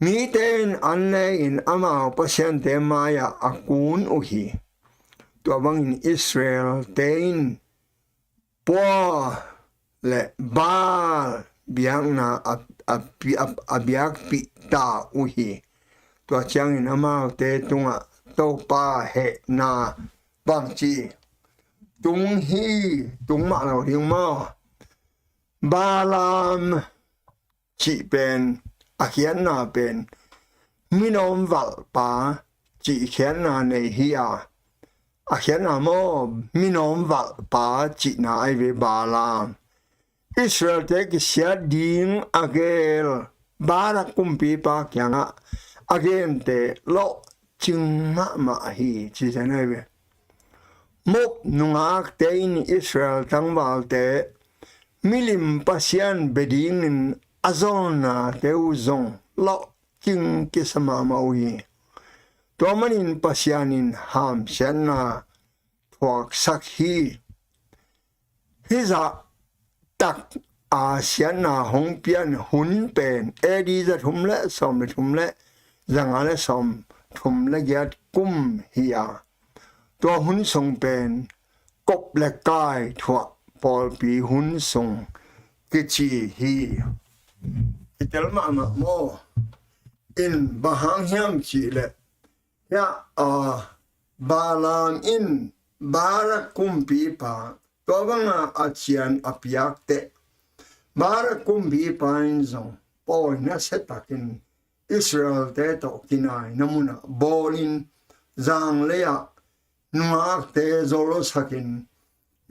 Mite in an ne-in amau pasiante mai-ah a kun uh hi. Tua bangin Israelte in Pua le Baal biakna a, a, a, a biakpih ta uh hi. Tua ciangin amaute tungah Topa hehna bangci tung hi, tung mah lo ding maw? Balaam cih pen, a khiatna pen minawm valhpa cih khiatna nei hi a, a khiatna maw, minawm valhpa cihna ahi ve. Balaam Israelte kisiat ding a gel Balak kumpipa kiangah a gente lawhcing mahmah hi, ci zen ahi ve. Moab nungakte in Israel tangvalte milim pasian bia dingin a zolnate uh zong lawhcing kisa mahmah uh hi. Tua manin Pasian in hamsiatna thuaksak hi. Hih zahtak a siatna hong pian hun pen A D za thum le sawm le thum le za nga le sawm thum le giat kum hi a, tua hun sung pen kop le kai thuah pawlpi hun sung kici hi. Kitel mahmah maw? In bang hang hiam cih leh, hiah, a, Balaam in Balak kumpipa, tua banga a cian a piak teh, Balak kumpipa in zong pawi nasiatakin Israelte tawh kinaina munah bawlin, zanglei-ah nungakte zolsakin,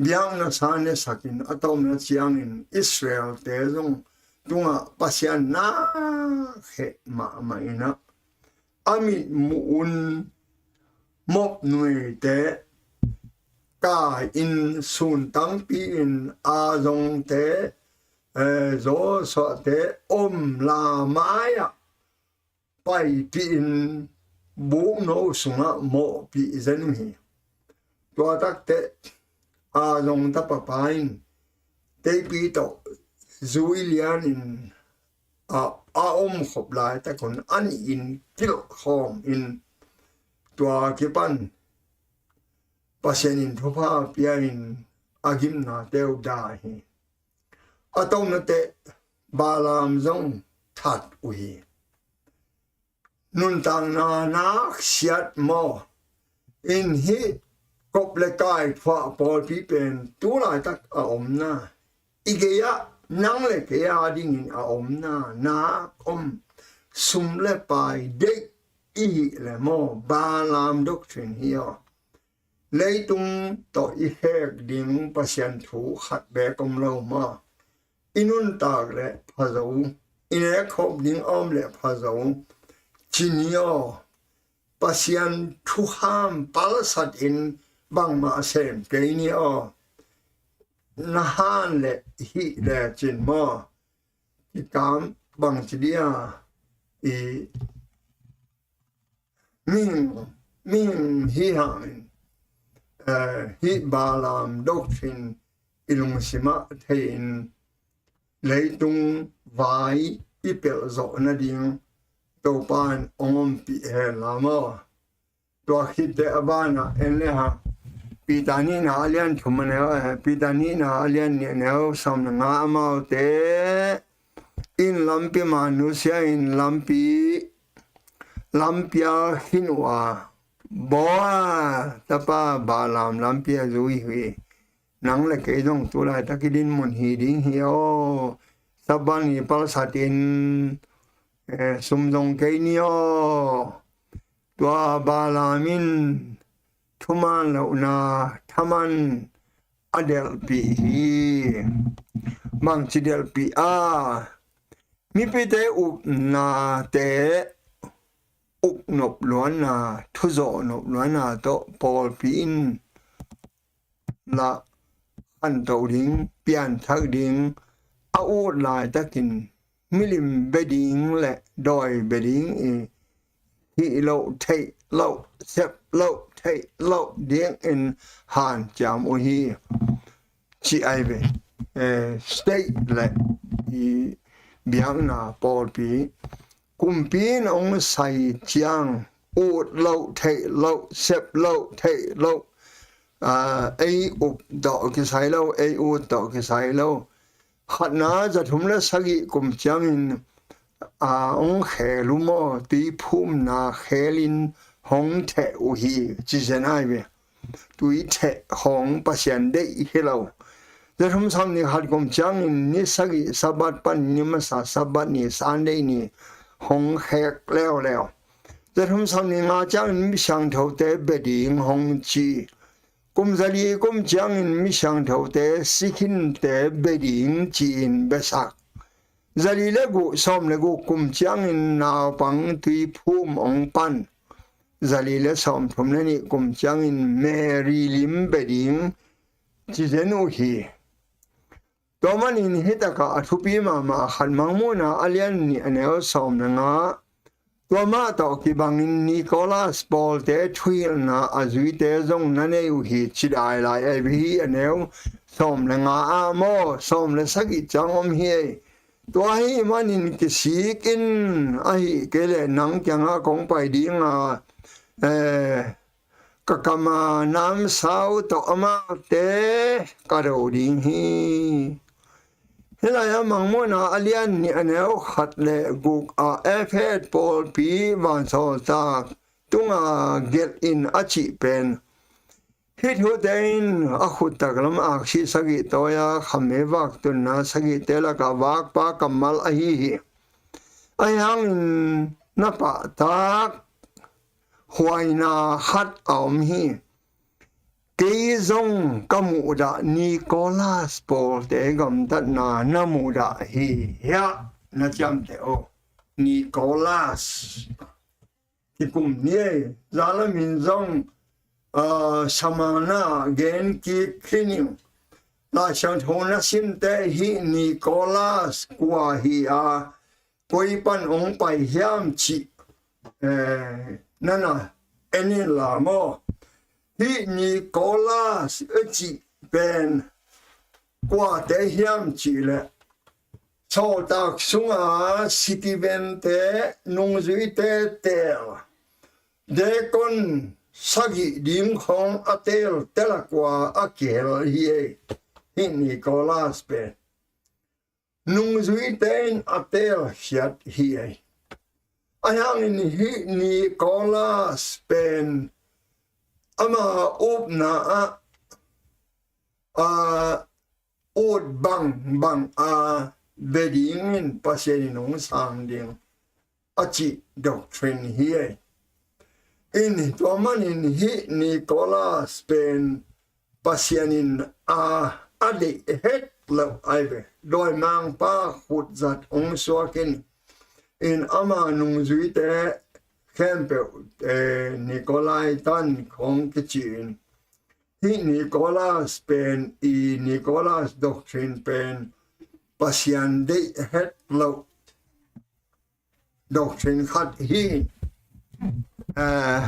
biakna sa nesakin, a tomna ciangin Israelte zong tungah Pasian nak heh mahmah in ah, a mitmuh un Moab numeite kai-in, sun tangpi-in, a zongte, eh, Joshua-te om lamai-ah paipihin bukno sungah mawhpih zen uh hi. Tua takteh a zong tapapa in teipi tawh zui lianin a, a omkhop laitak un a nihin kilhkhawmin tua kipan Pasian in thupha pia-in a gimnate uh dai hi. A tomna teh Balaam zong that uh hi. Nuntakna nak siat maw? In hih kop le kai thuah pawlpi pen tu laitak a omna, i gei-ah nang le kei a dingin a omna, nak om, sum le pai deih i hih leh maw, Balaam doctrine hi aw. Leitung tawh i hek ding Pasian thu khat beek om lo maw? I nuntak leh pha zo, i nekkhop ding a om leh pha zo, ci ni aw. Pasian thukham palsatin bangmah sem kei ni aw. Na han leh hih lecin maw? Kikam bangci dia i mihing, mihing hi hangin, eh, hih Balaam doctrine i lungsimah thei-in leitung vai i pelh zawh nading Topa in hong ompih hen la maw? Tua khitteh a banah en le hang, Peter nihna a lian thum a neu, eh, Peter nihna a lian nih a neu sawm le nga, amaute in lampi man nusia in lampi, lampi-ah khin uh a, bawl a, tapa Balaam lampi-ah zui hi. Nang le kei zong tu laitak i dinmun hi ding hi aw. Sabbath ni palsatin, eh, sum zong kei ni aw. Tua Balaam in thuman lohna thaman a delhpih hi. Bangci delhpih a, mipite upnate uknop luanna, thuzawh nop luanna tawh pawlpi in lah khanto ding, pianthak ding, a ut laitakin milim bia ding le dawi bia ding i hih loh theih loh, sep loh theih loh dingin hanciam uh hi, ci ai ve. Eh, state le i biakna pawlpi kumpi in hong sai ciang ut loh theih loh, sep loh theih loh, ah, ei up tawh kisai lo, ei ut tawh kisai lo. Khatna zathum le sagih kum ciangin, ah, hong khel uh maw, tuiphumna khelin hong theh uh hi, ci zen ai ve. Tui theh hong Pasian deih hi lo. Zathum sawm ni khat kum ciangin ni sagih Sabbath pan ni masa Sabbath ni Sunday ni hong khek leuleu. Zathum sawm ni nga ciangin mi siangthote bia ding hong ci. Kum zali kum ciangin mi siangthote sikhinte bia ding ci-in biasak. Zali le guk, sawm le guk kum ciangin naupang tuiphum hong pan. Zali le sawm thum le nih kum ciangin Mary lim bia ding ci zen uh hi. Tua manin hih takah a thupi mahmah khat, Mangmuhna a lian nih a neu sawm le nga. Tua mah tawh kibangin Nicholas pawlte thuhilhna a zuite zong na nei uh hi, ci dai lai ai ve. Hih a neu sawm le nga ah maw, sawm le sagih ciang om hi ei. Tua ahih manin kisik in, ahih kei leh nang kiangah kong pai ding a, eh, ka kam a namsau tawh amaute ka do ding hi. Hih lai-ah Mangmuhna a lian nih a neu khat le guk ah Efet pawlpi vansawltak tunga gelh in a cih pen, hih thute in a khut taklam aksi sagih tawi-a khamme vak tunna sagihte lakah vakpa kammal ahi hi. Ahi hangin na pahtak huaina khat a om hi. Kei zong ka muhdah Nicholas pawlte gamtatna na muhdah hi hiah na ciamteh aw. Nicholas kikum ni ei, zalamin zong, ah, samana gen kik khin ing. Laisiangtho na simte hih Nicholas kua hi a, koi pan hong pai hiam cih, eh, nana en in la maw. Hih Nicholas a cih pen kuate hiam cih leh, sawltak sunga citizen-te, nungzuite teel, deacon sagih ding khawng a teel tel a kua a kihel hi ei, hih Nicholas pen. Nungzuite in a teelkhiat hi ei. Ahi hangin hih Nicholas pen ama upna ah, a ut bangbang a bia dingin Pasian in hong sang ding a cih doctrine hi ei. In tua manin hih Nicholas pen Pasian in a, a deih het loh ai ve. Dawimangpa khutzat hong suak in, in ama nungzuite khempeuh, eh, Nikolaitan khawng kici in, hih Nicholas pen, i Nicholas doctrine pen Pasian deih het loh doctrine khat hi. Eh,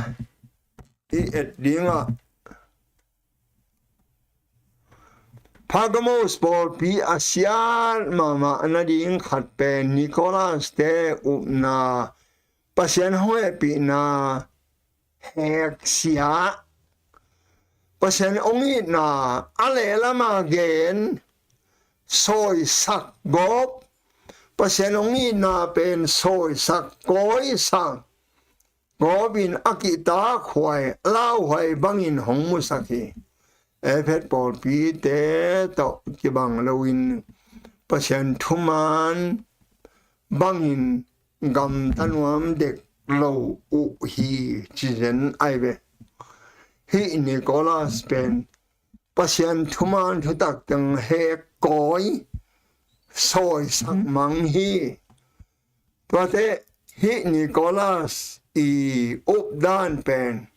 i et dingah Pergamos pawlpi a siat mahmah nading khat pen Nicholas-te upna, Pasian hong hehpihna heksia, Pasian hong itna a lehlama gen, sawisak gawp, Pasian hong itna pen sawisak kawisak gawp in a kihtakhuai lauhuai bangin hong musak hi. Efet pawlpite tawh kibang loin Pasian thuman bangin gamta nuam dek lo uh hi, ci zen ai ve. Hih Nicholas pen Pasian thuman thutak teng hek kawi, sawisak mang hi. Tuate hih Nicholas i updan pen,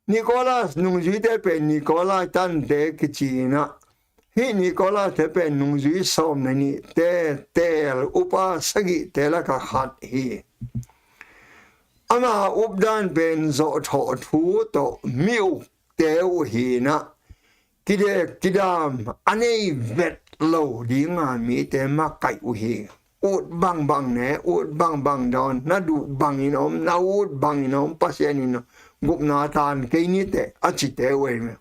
Nicholas nungzuite pen Nikolai tante kici inah, Hih Nikolai te pen nungzui sawm le nih te teel upa sagih te laka khat hi. Ama updan pen zawhthawh thu tawh mi uk te uh hinah, kidek kidam a nei vet lo dinga mite makaih uh hi. Ut bangbang ne, ut bangbang dawn, na duh bangin om, na ut bangin om, Pasian in gupna tan kei nite a cite uh ei me.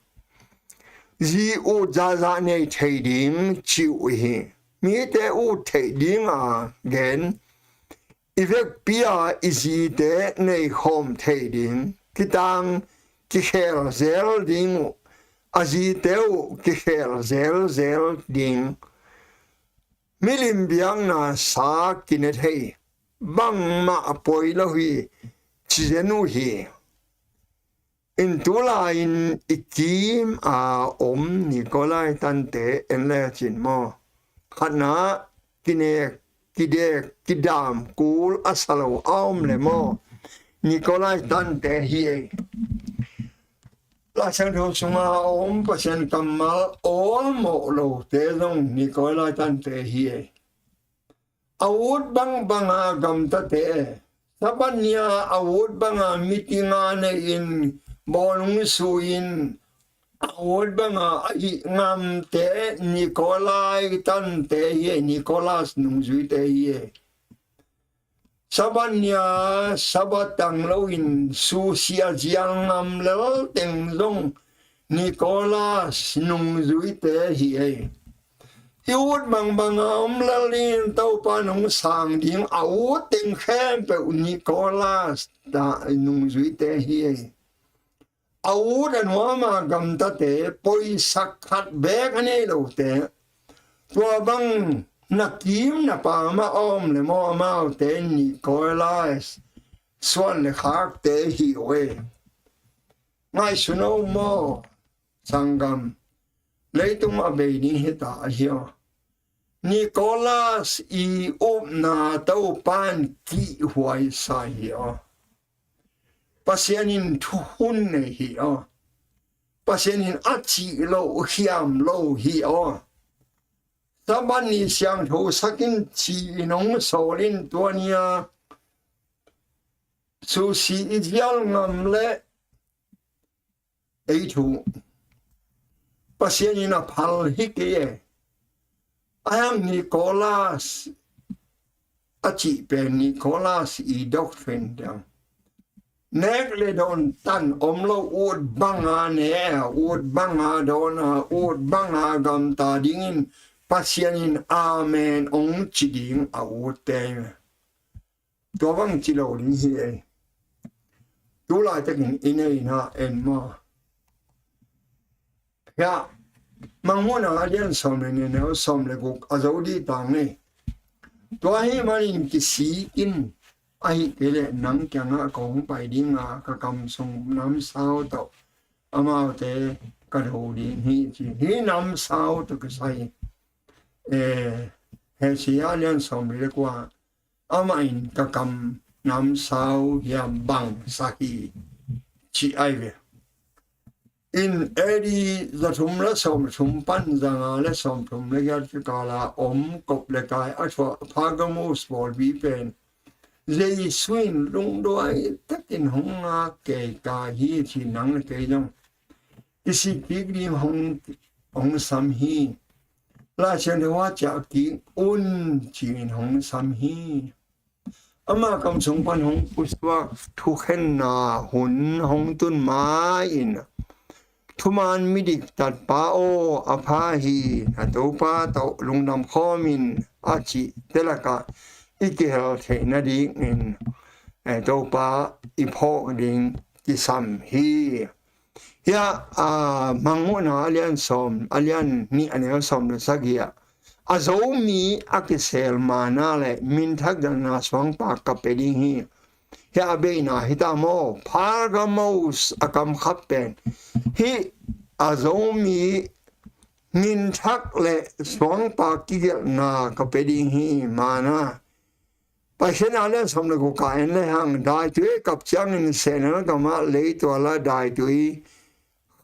Zi ut zahzah nei thei ding ci uh hi. Mite ut theih dinga gen, i vekpi-a i zite nei khawm thei ding, kitang kikhel zel ding uh, a zite uh kikhel zelzel ding. Milim biakna sa kine thei, bangmah poi lo hi, ci zen uh hi. In tulai-in i kim a om Nikolai tante en le cin maw? Khatna, kinek kidek kidam kul a sa lo a om le maw? Nikolai tante hi ei. Laisiangtho sunga a om Pasian kammal awlmawh lote zong Nikolai tante hi ei. A ut bangbanga gamtate, Sabbath nia a ut banga mitinga nei-in bawlung su-in a ut banga a hih ngamte Nikolai tante hi ei, Nikolas nungzuite hi ei. Sabbath nia Sabbath tang loin susia zial ngam lel teng zong Nikolas nungzuite hi ei. I ut bangbanga om lel in Topa nong sang ding a ut teng khempeuh Nikolas ta nungzuite hi ei. A ut a nuama gamtate poisak khat beek a nei lote, tua bang na kim na pam a om le maw, amaute Nikolas suan le khakte hi uh ei. Ngaihsun o maw, sanggam, leitung a bei ding hita ahi aw. Nikolas i upna Topan kihhuaisa hi aw. Pasian in thuhun nei hi aw. Pasian in a cih lo khiam lo hi aw. Sabbath ni siangtho sakin ci-in hong sawlin tua nia susi i zial ngam le ei thu Pasian in a phal hi kei e. A hiang Nikolas a cih pen Nikolas i doctrine dang. Nek le dawn tan om lo, ut banga ne, ut banga dawn a, ut banga gamta dingin Pasian in amen ong ci ding a utte. Tua bang ci lo ding hi ei. Tulaitakin i neina en maw? Hiah Mangmuhna a lian sawm le nih, a neu sawm le guk a zo dih tang ei. Tua ahih manin kisik in, ahih kei leh nang kiangah kong pai dinga ka kam sung namsau tawh amaute ka do ding hi ci. Hih namsau tawh kisai, eh, Hosea a lian sawm le kua, amah in ka kam namsau hiam bang sa hi ci ai ve. In A D za thum le sawm thum pan za nga le sawm thum le giat kikala om kop le kai a thuah Pergamos pawlpi pen Jesu in lungduai takin hong ngak kei ka hi ci nang le kei zong kisik kik ding hong, hong sam hi. Laisiangtho a ciah kik un ci-in hong sam hi. Ama kam sung pan hong pusuak thukhenna hun hong tun ma-in thuman midik tatpa aw, a pha hi, na Topa tawh lungdam khawmin a cihte lakah i kihel theih nadingin, eh, Topa i phawk ding kisam hi. Hiah, ah, Mangmuhna a lian sawm, a lian nih a neu sawm le sagih ah, a Zomi a kisel mana le minthak delhna suangpa ka pia ding hi. Hiah a beina hi ta maw, Pergamos a kam khap pen. Hih a Zomi minthak le suangpa kigelhna ka pia ding hi, mana. Paikhiatna a lian sawm le guk ah en le hang, daitui a kap ciangin sehnel gamah leitual ah daitui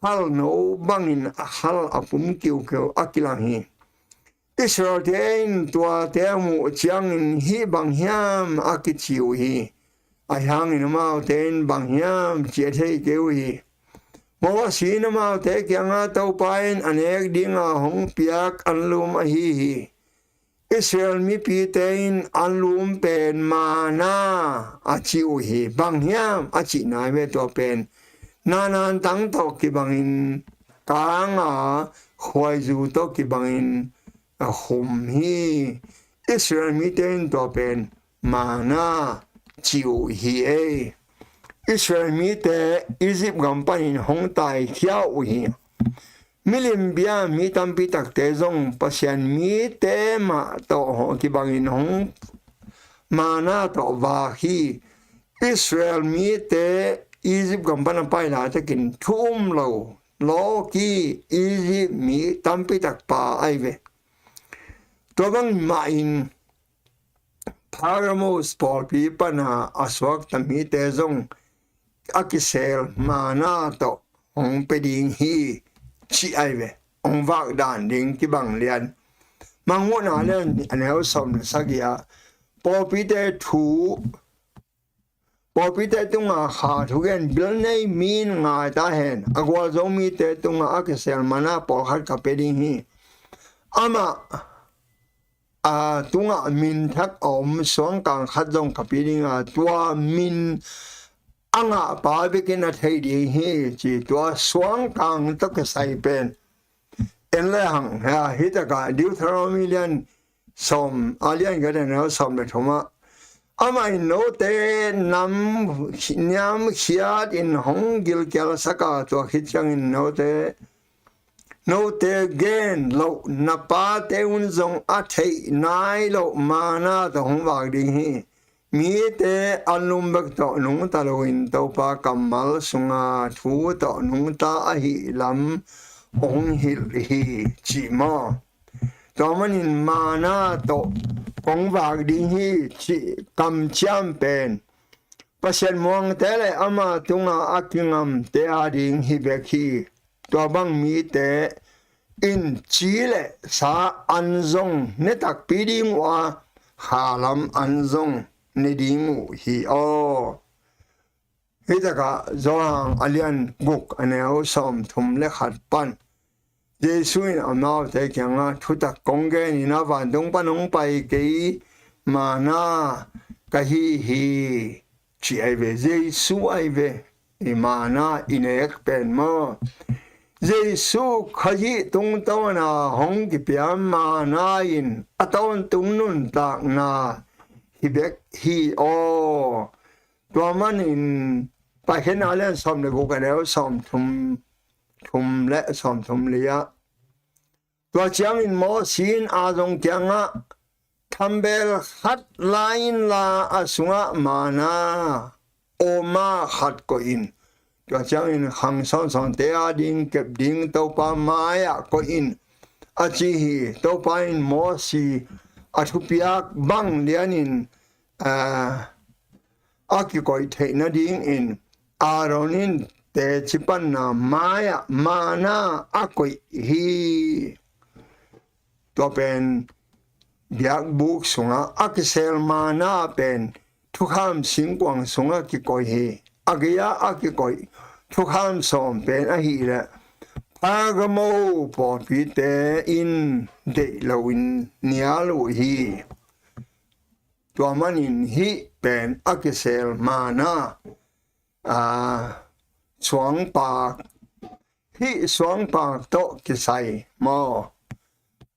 khalno bangin a khal a pum kiukeu a kilang hi. Israel-te in tuate a muh ciangin, "Hih bang hiam?" a kici uh hi. Ahi hangin amaute in, "Bang hiam?" ci a thei kei uh hi. Moses in amaute kiangah, "Topa in a nek dinga hong piak anlum ahi hi. Israel mipite in anlum pen manna a ci uh hi. Bang hiam?" a cihna hi ve. Tua pen nannan tang tawh kibangin kanga, khuaizu tawh kibangin a khum hi. Israel mite in tua pen manna ci uh hi ei. Israel mite Egypt gam panin hong taikhia uh hi. Milim bia mi tampi takte zong Pasian mite mah tawh hong kibangin hong manna tawh vak hi. Israel mite Egypt gam pana pai laitakin thu um lo, lawki Egypt mi tampi tak pa ahi ve. Tua bang mahin Pergamos pawlpi pana a suakta mite zong a kisel manna tawh hong pia ding hi, ci ahi ve. Hong vak dan ding kibang lian. Mangmuhna lian a neu sawm le sagih ah, pawlpite thu, pawlpite tunga kha thugen bil nei mi in ngai ta hen. A gualzo mite tunga a kisel manna pawlkhat ka pia ding hi. Amah a tungah min thak a om suangkang khat zong ka pia ding a, tua min a ngahpa bekin a thei ding hi, ci. Tua suangkang tawh kisai pen en le hang, hia, hi takah Deuteronomy lian sawm, a lian khat a neu sawm le thum ah, amah in note nam niamkhiat in hong gilkialsak a, tua khit ciangin note, note gen loh na pate un zong a theih nai loh manna tawh hong vak ding hi. Mite anlum bek tawh nungta loin Topa kammal sunga thu tawh nungta ahih lam hong hilh hi, ci maw? Tua manin manna tawh kong vak ding hi, cih kamciam pen Pasian muangte le ama tunga a kingamte ading hi bek hi. Tua bang mite in ci le sa an zong ne takpi ding uh a, khalam an zong ne ding uh hi aw. Hi takah Johan a lian guk a neu sawm thum le khat pan Jesu in amaute kiangah, "Thutak kong genin a vantung pan hong pai kei manna ka hi hi," ci ahi ve. Jesu ahi ve. I manna i nek pen maw? Jesu Khazih tungtawna hong kipia manna in a tawntung nuntakna hi bek hi aw. Tua manin Paikhiatna lian sawm le guk a neu sawm thum, thum le sawm thum li ah, tua ciangin Moses in a zong kiangah, "Thambel khat la inla a sungah manna omer khat koih in. Tua ciangin khang sawnsawnte ading kep ding Topa mai-ah koih in," a ci hi. Topa in Moses a thupiak bang lianin, aa, a kikoih theih nadingin Aaron in teci panna mai-ah manna a koih hi. Tua pen biakbuk sungah a kisel manna pen thukham singkuang sungah kikoih hi. A gei-ah a kikoih thukham sawm pen ahih leh Pergamo pawlpite in deih loin nial uh hi. Tua manin hih pen a kisel manna, aa, suangpak, hih suangpak tawh kisai maw?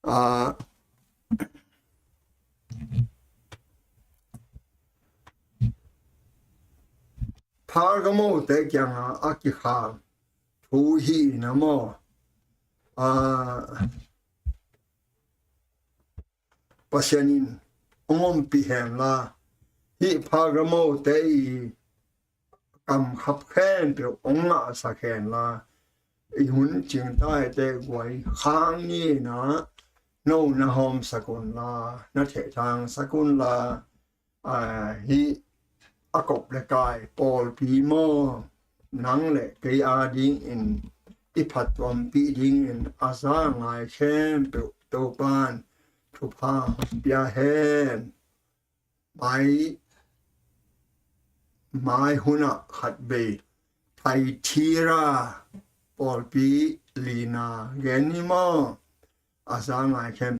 Aa, Pergamo-te kiangah a kikham thu hi na maw? Aa, Pasian in hong ompih hen la, hih Pergamo-te i kam khap khempeuh hong ngahsak hen la, i hun cingtaite guai khang ni na, no na hawmsak un la, na thehthangsak un la, aa, hih a kop le kai pawlpi maw, nang le kei adingin i phattuampih dingin a za ngai khempeuh Topan thupha hong pia hen. Mai, mai hunah khatvei Thyatira pawlpi lina gen hi maw? A za ngai khempeuh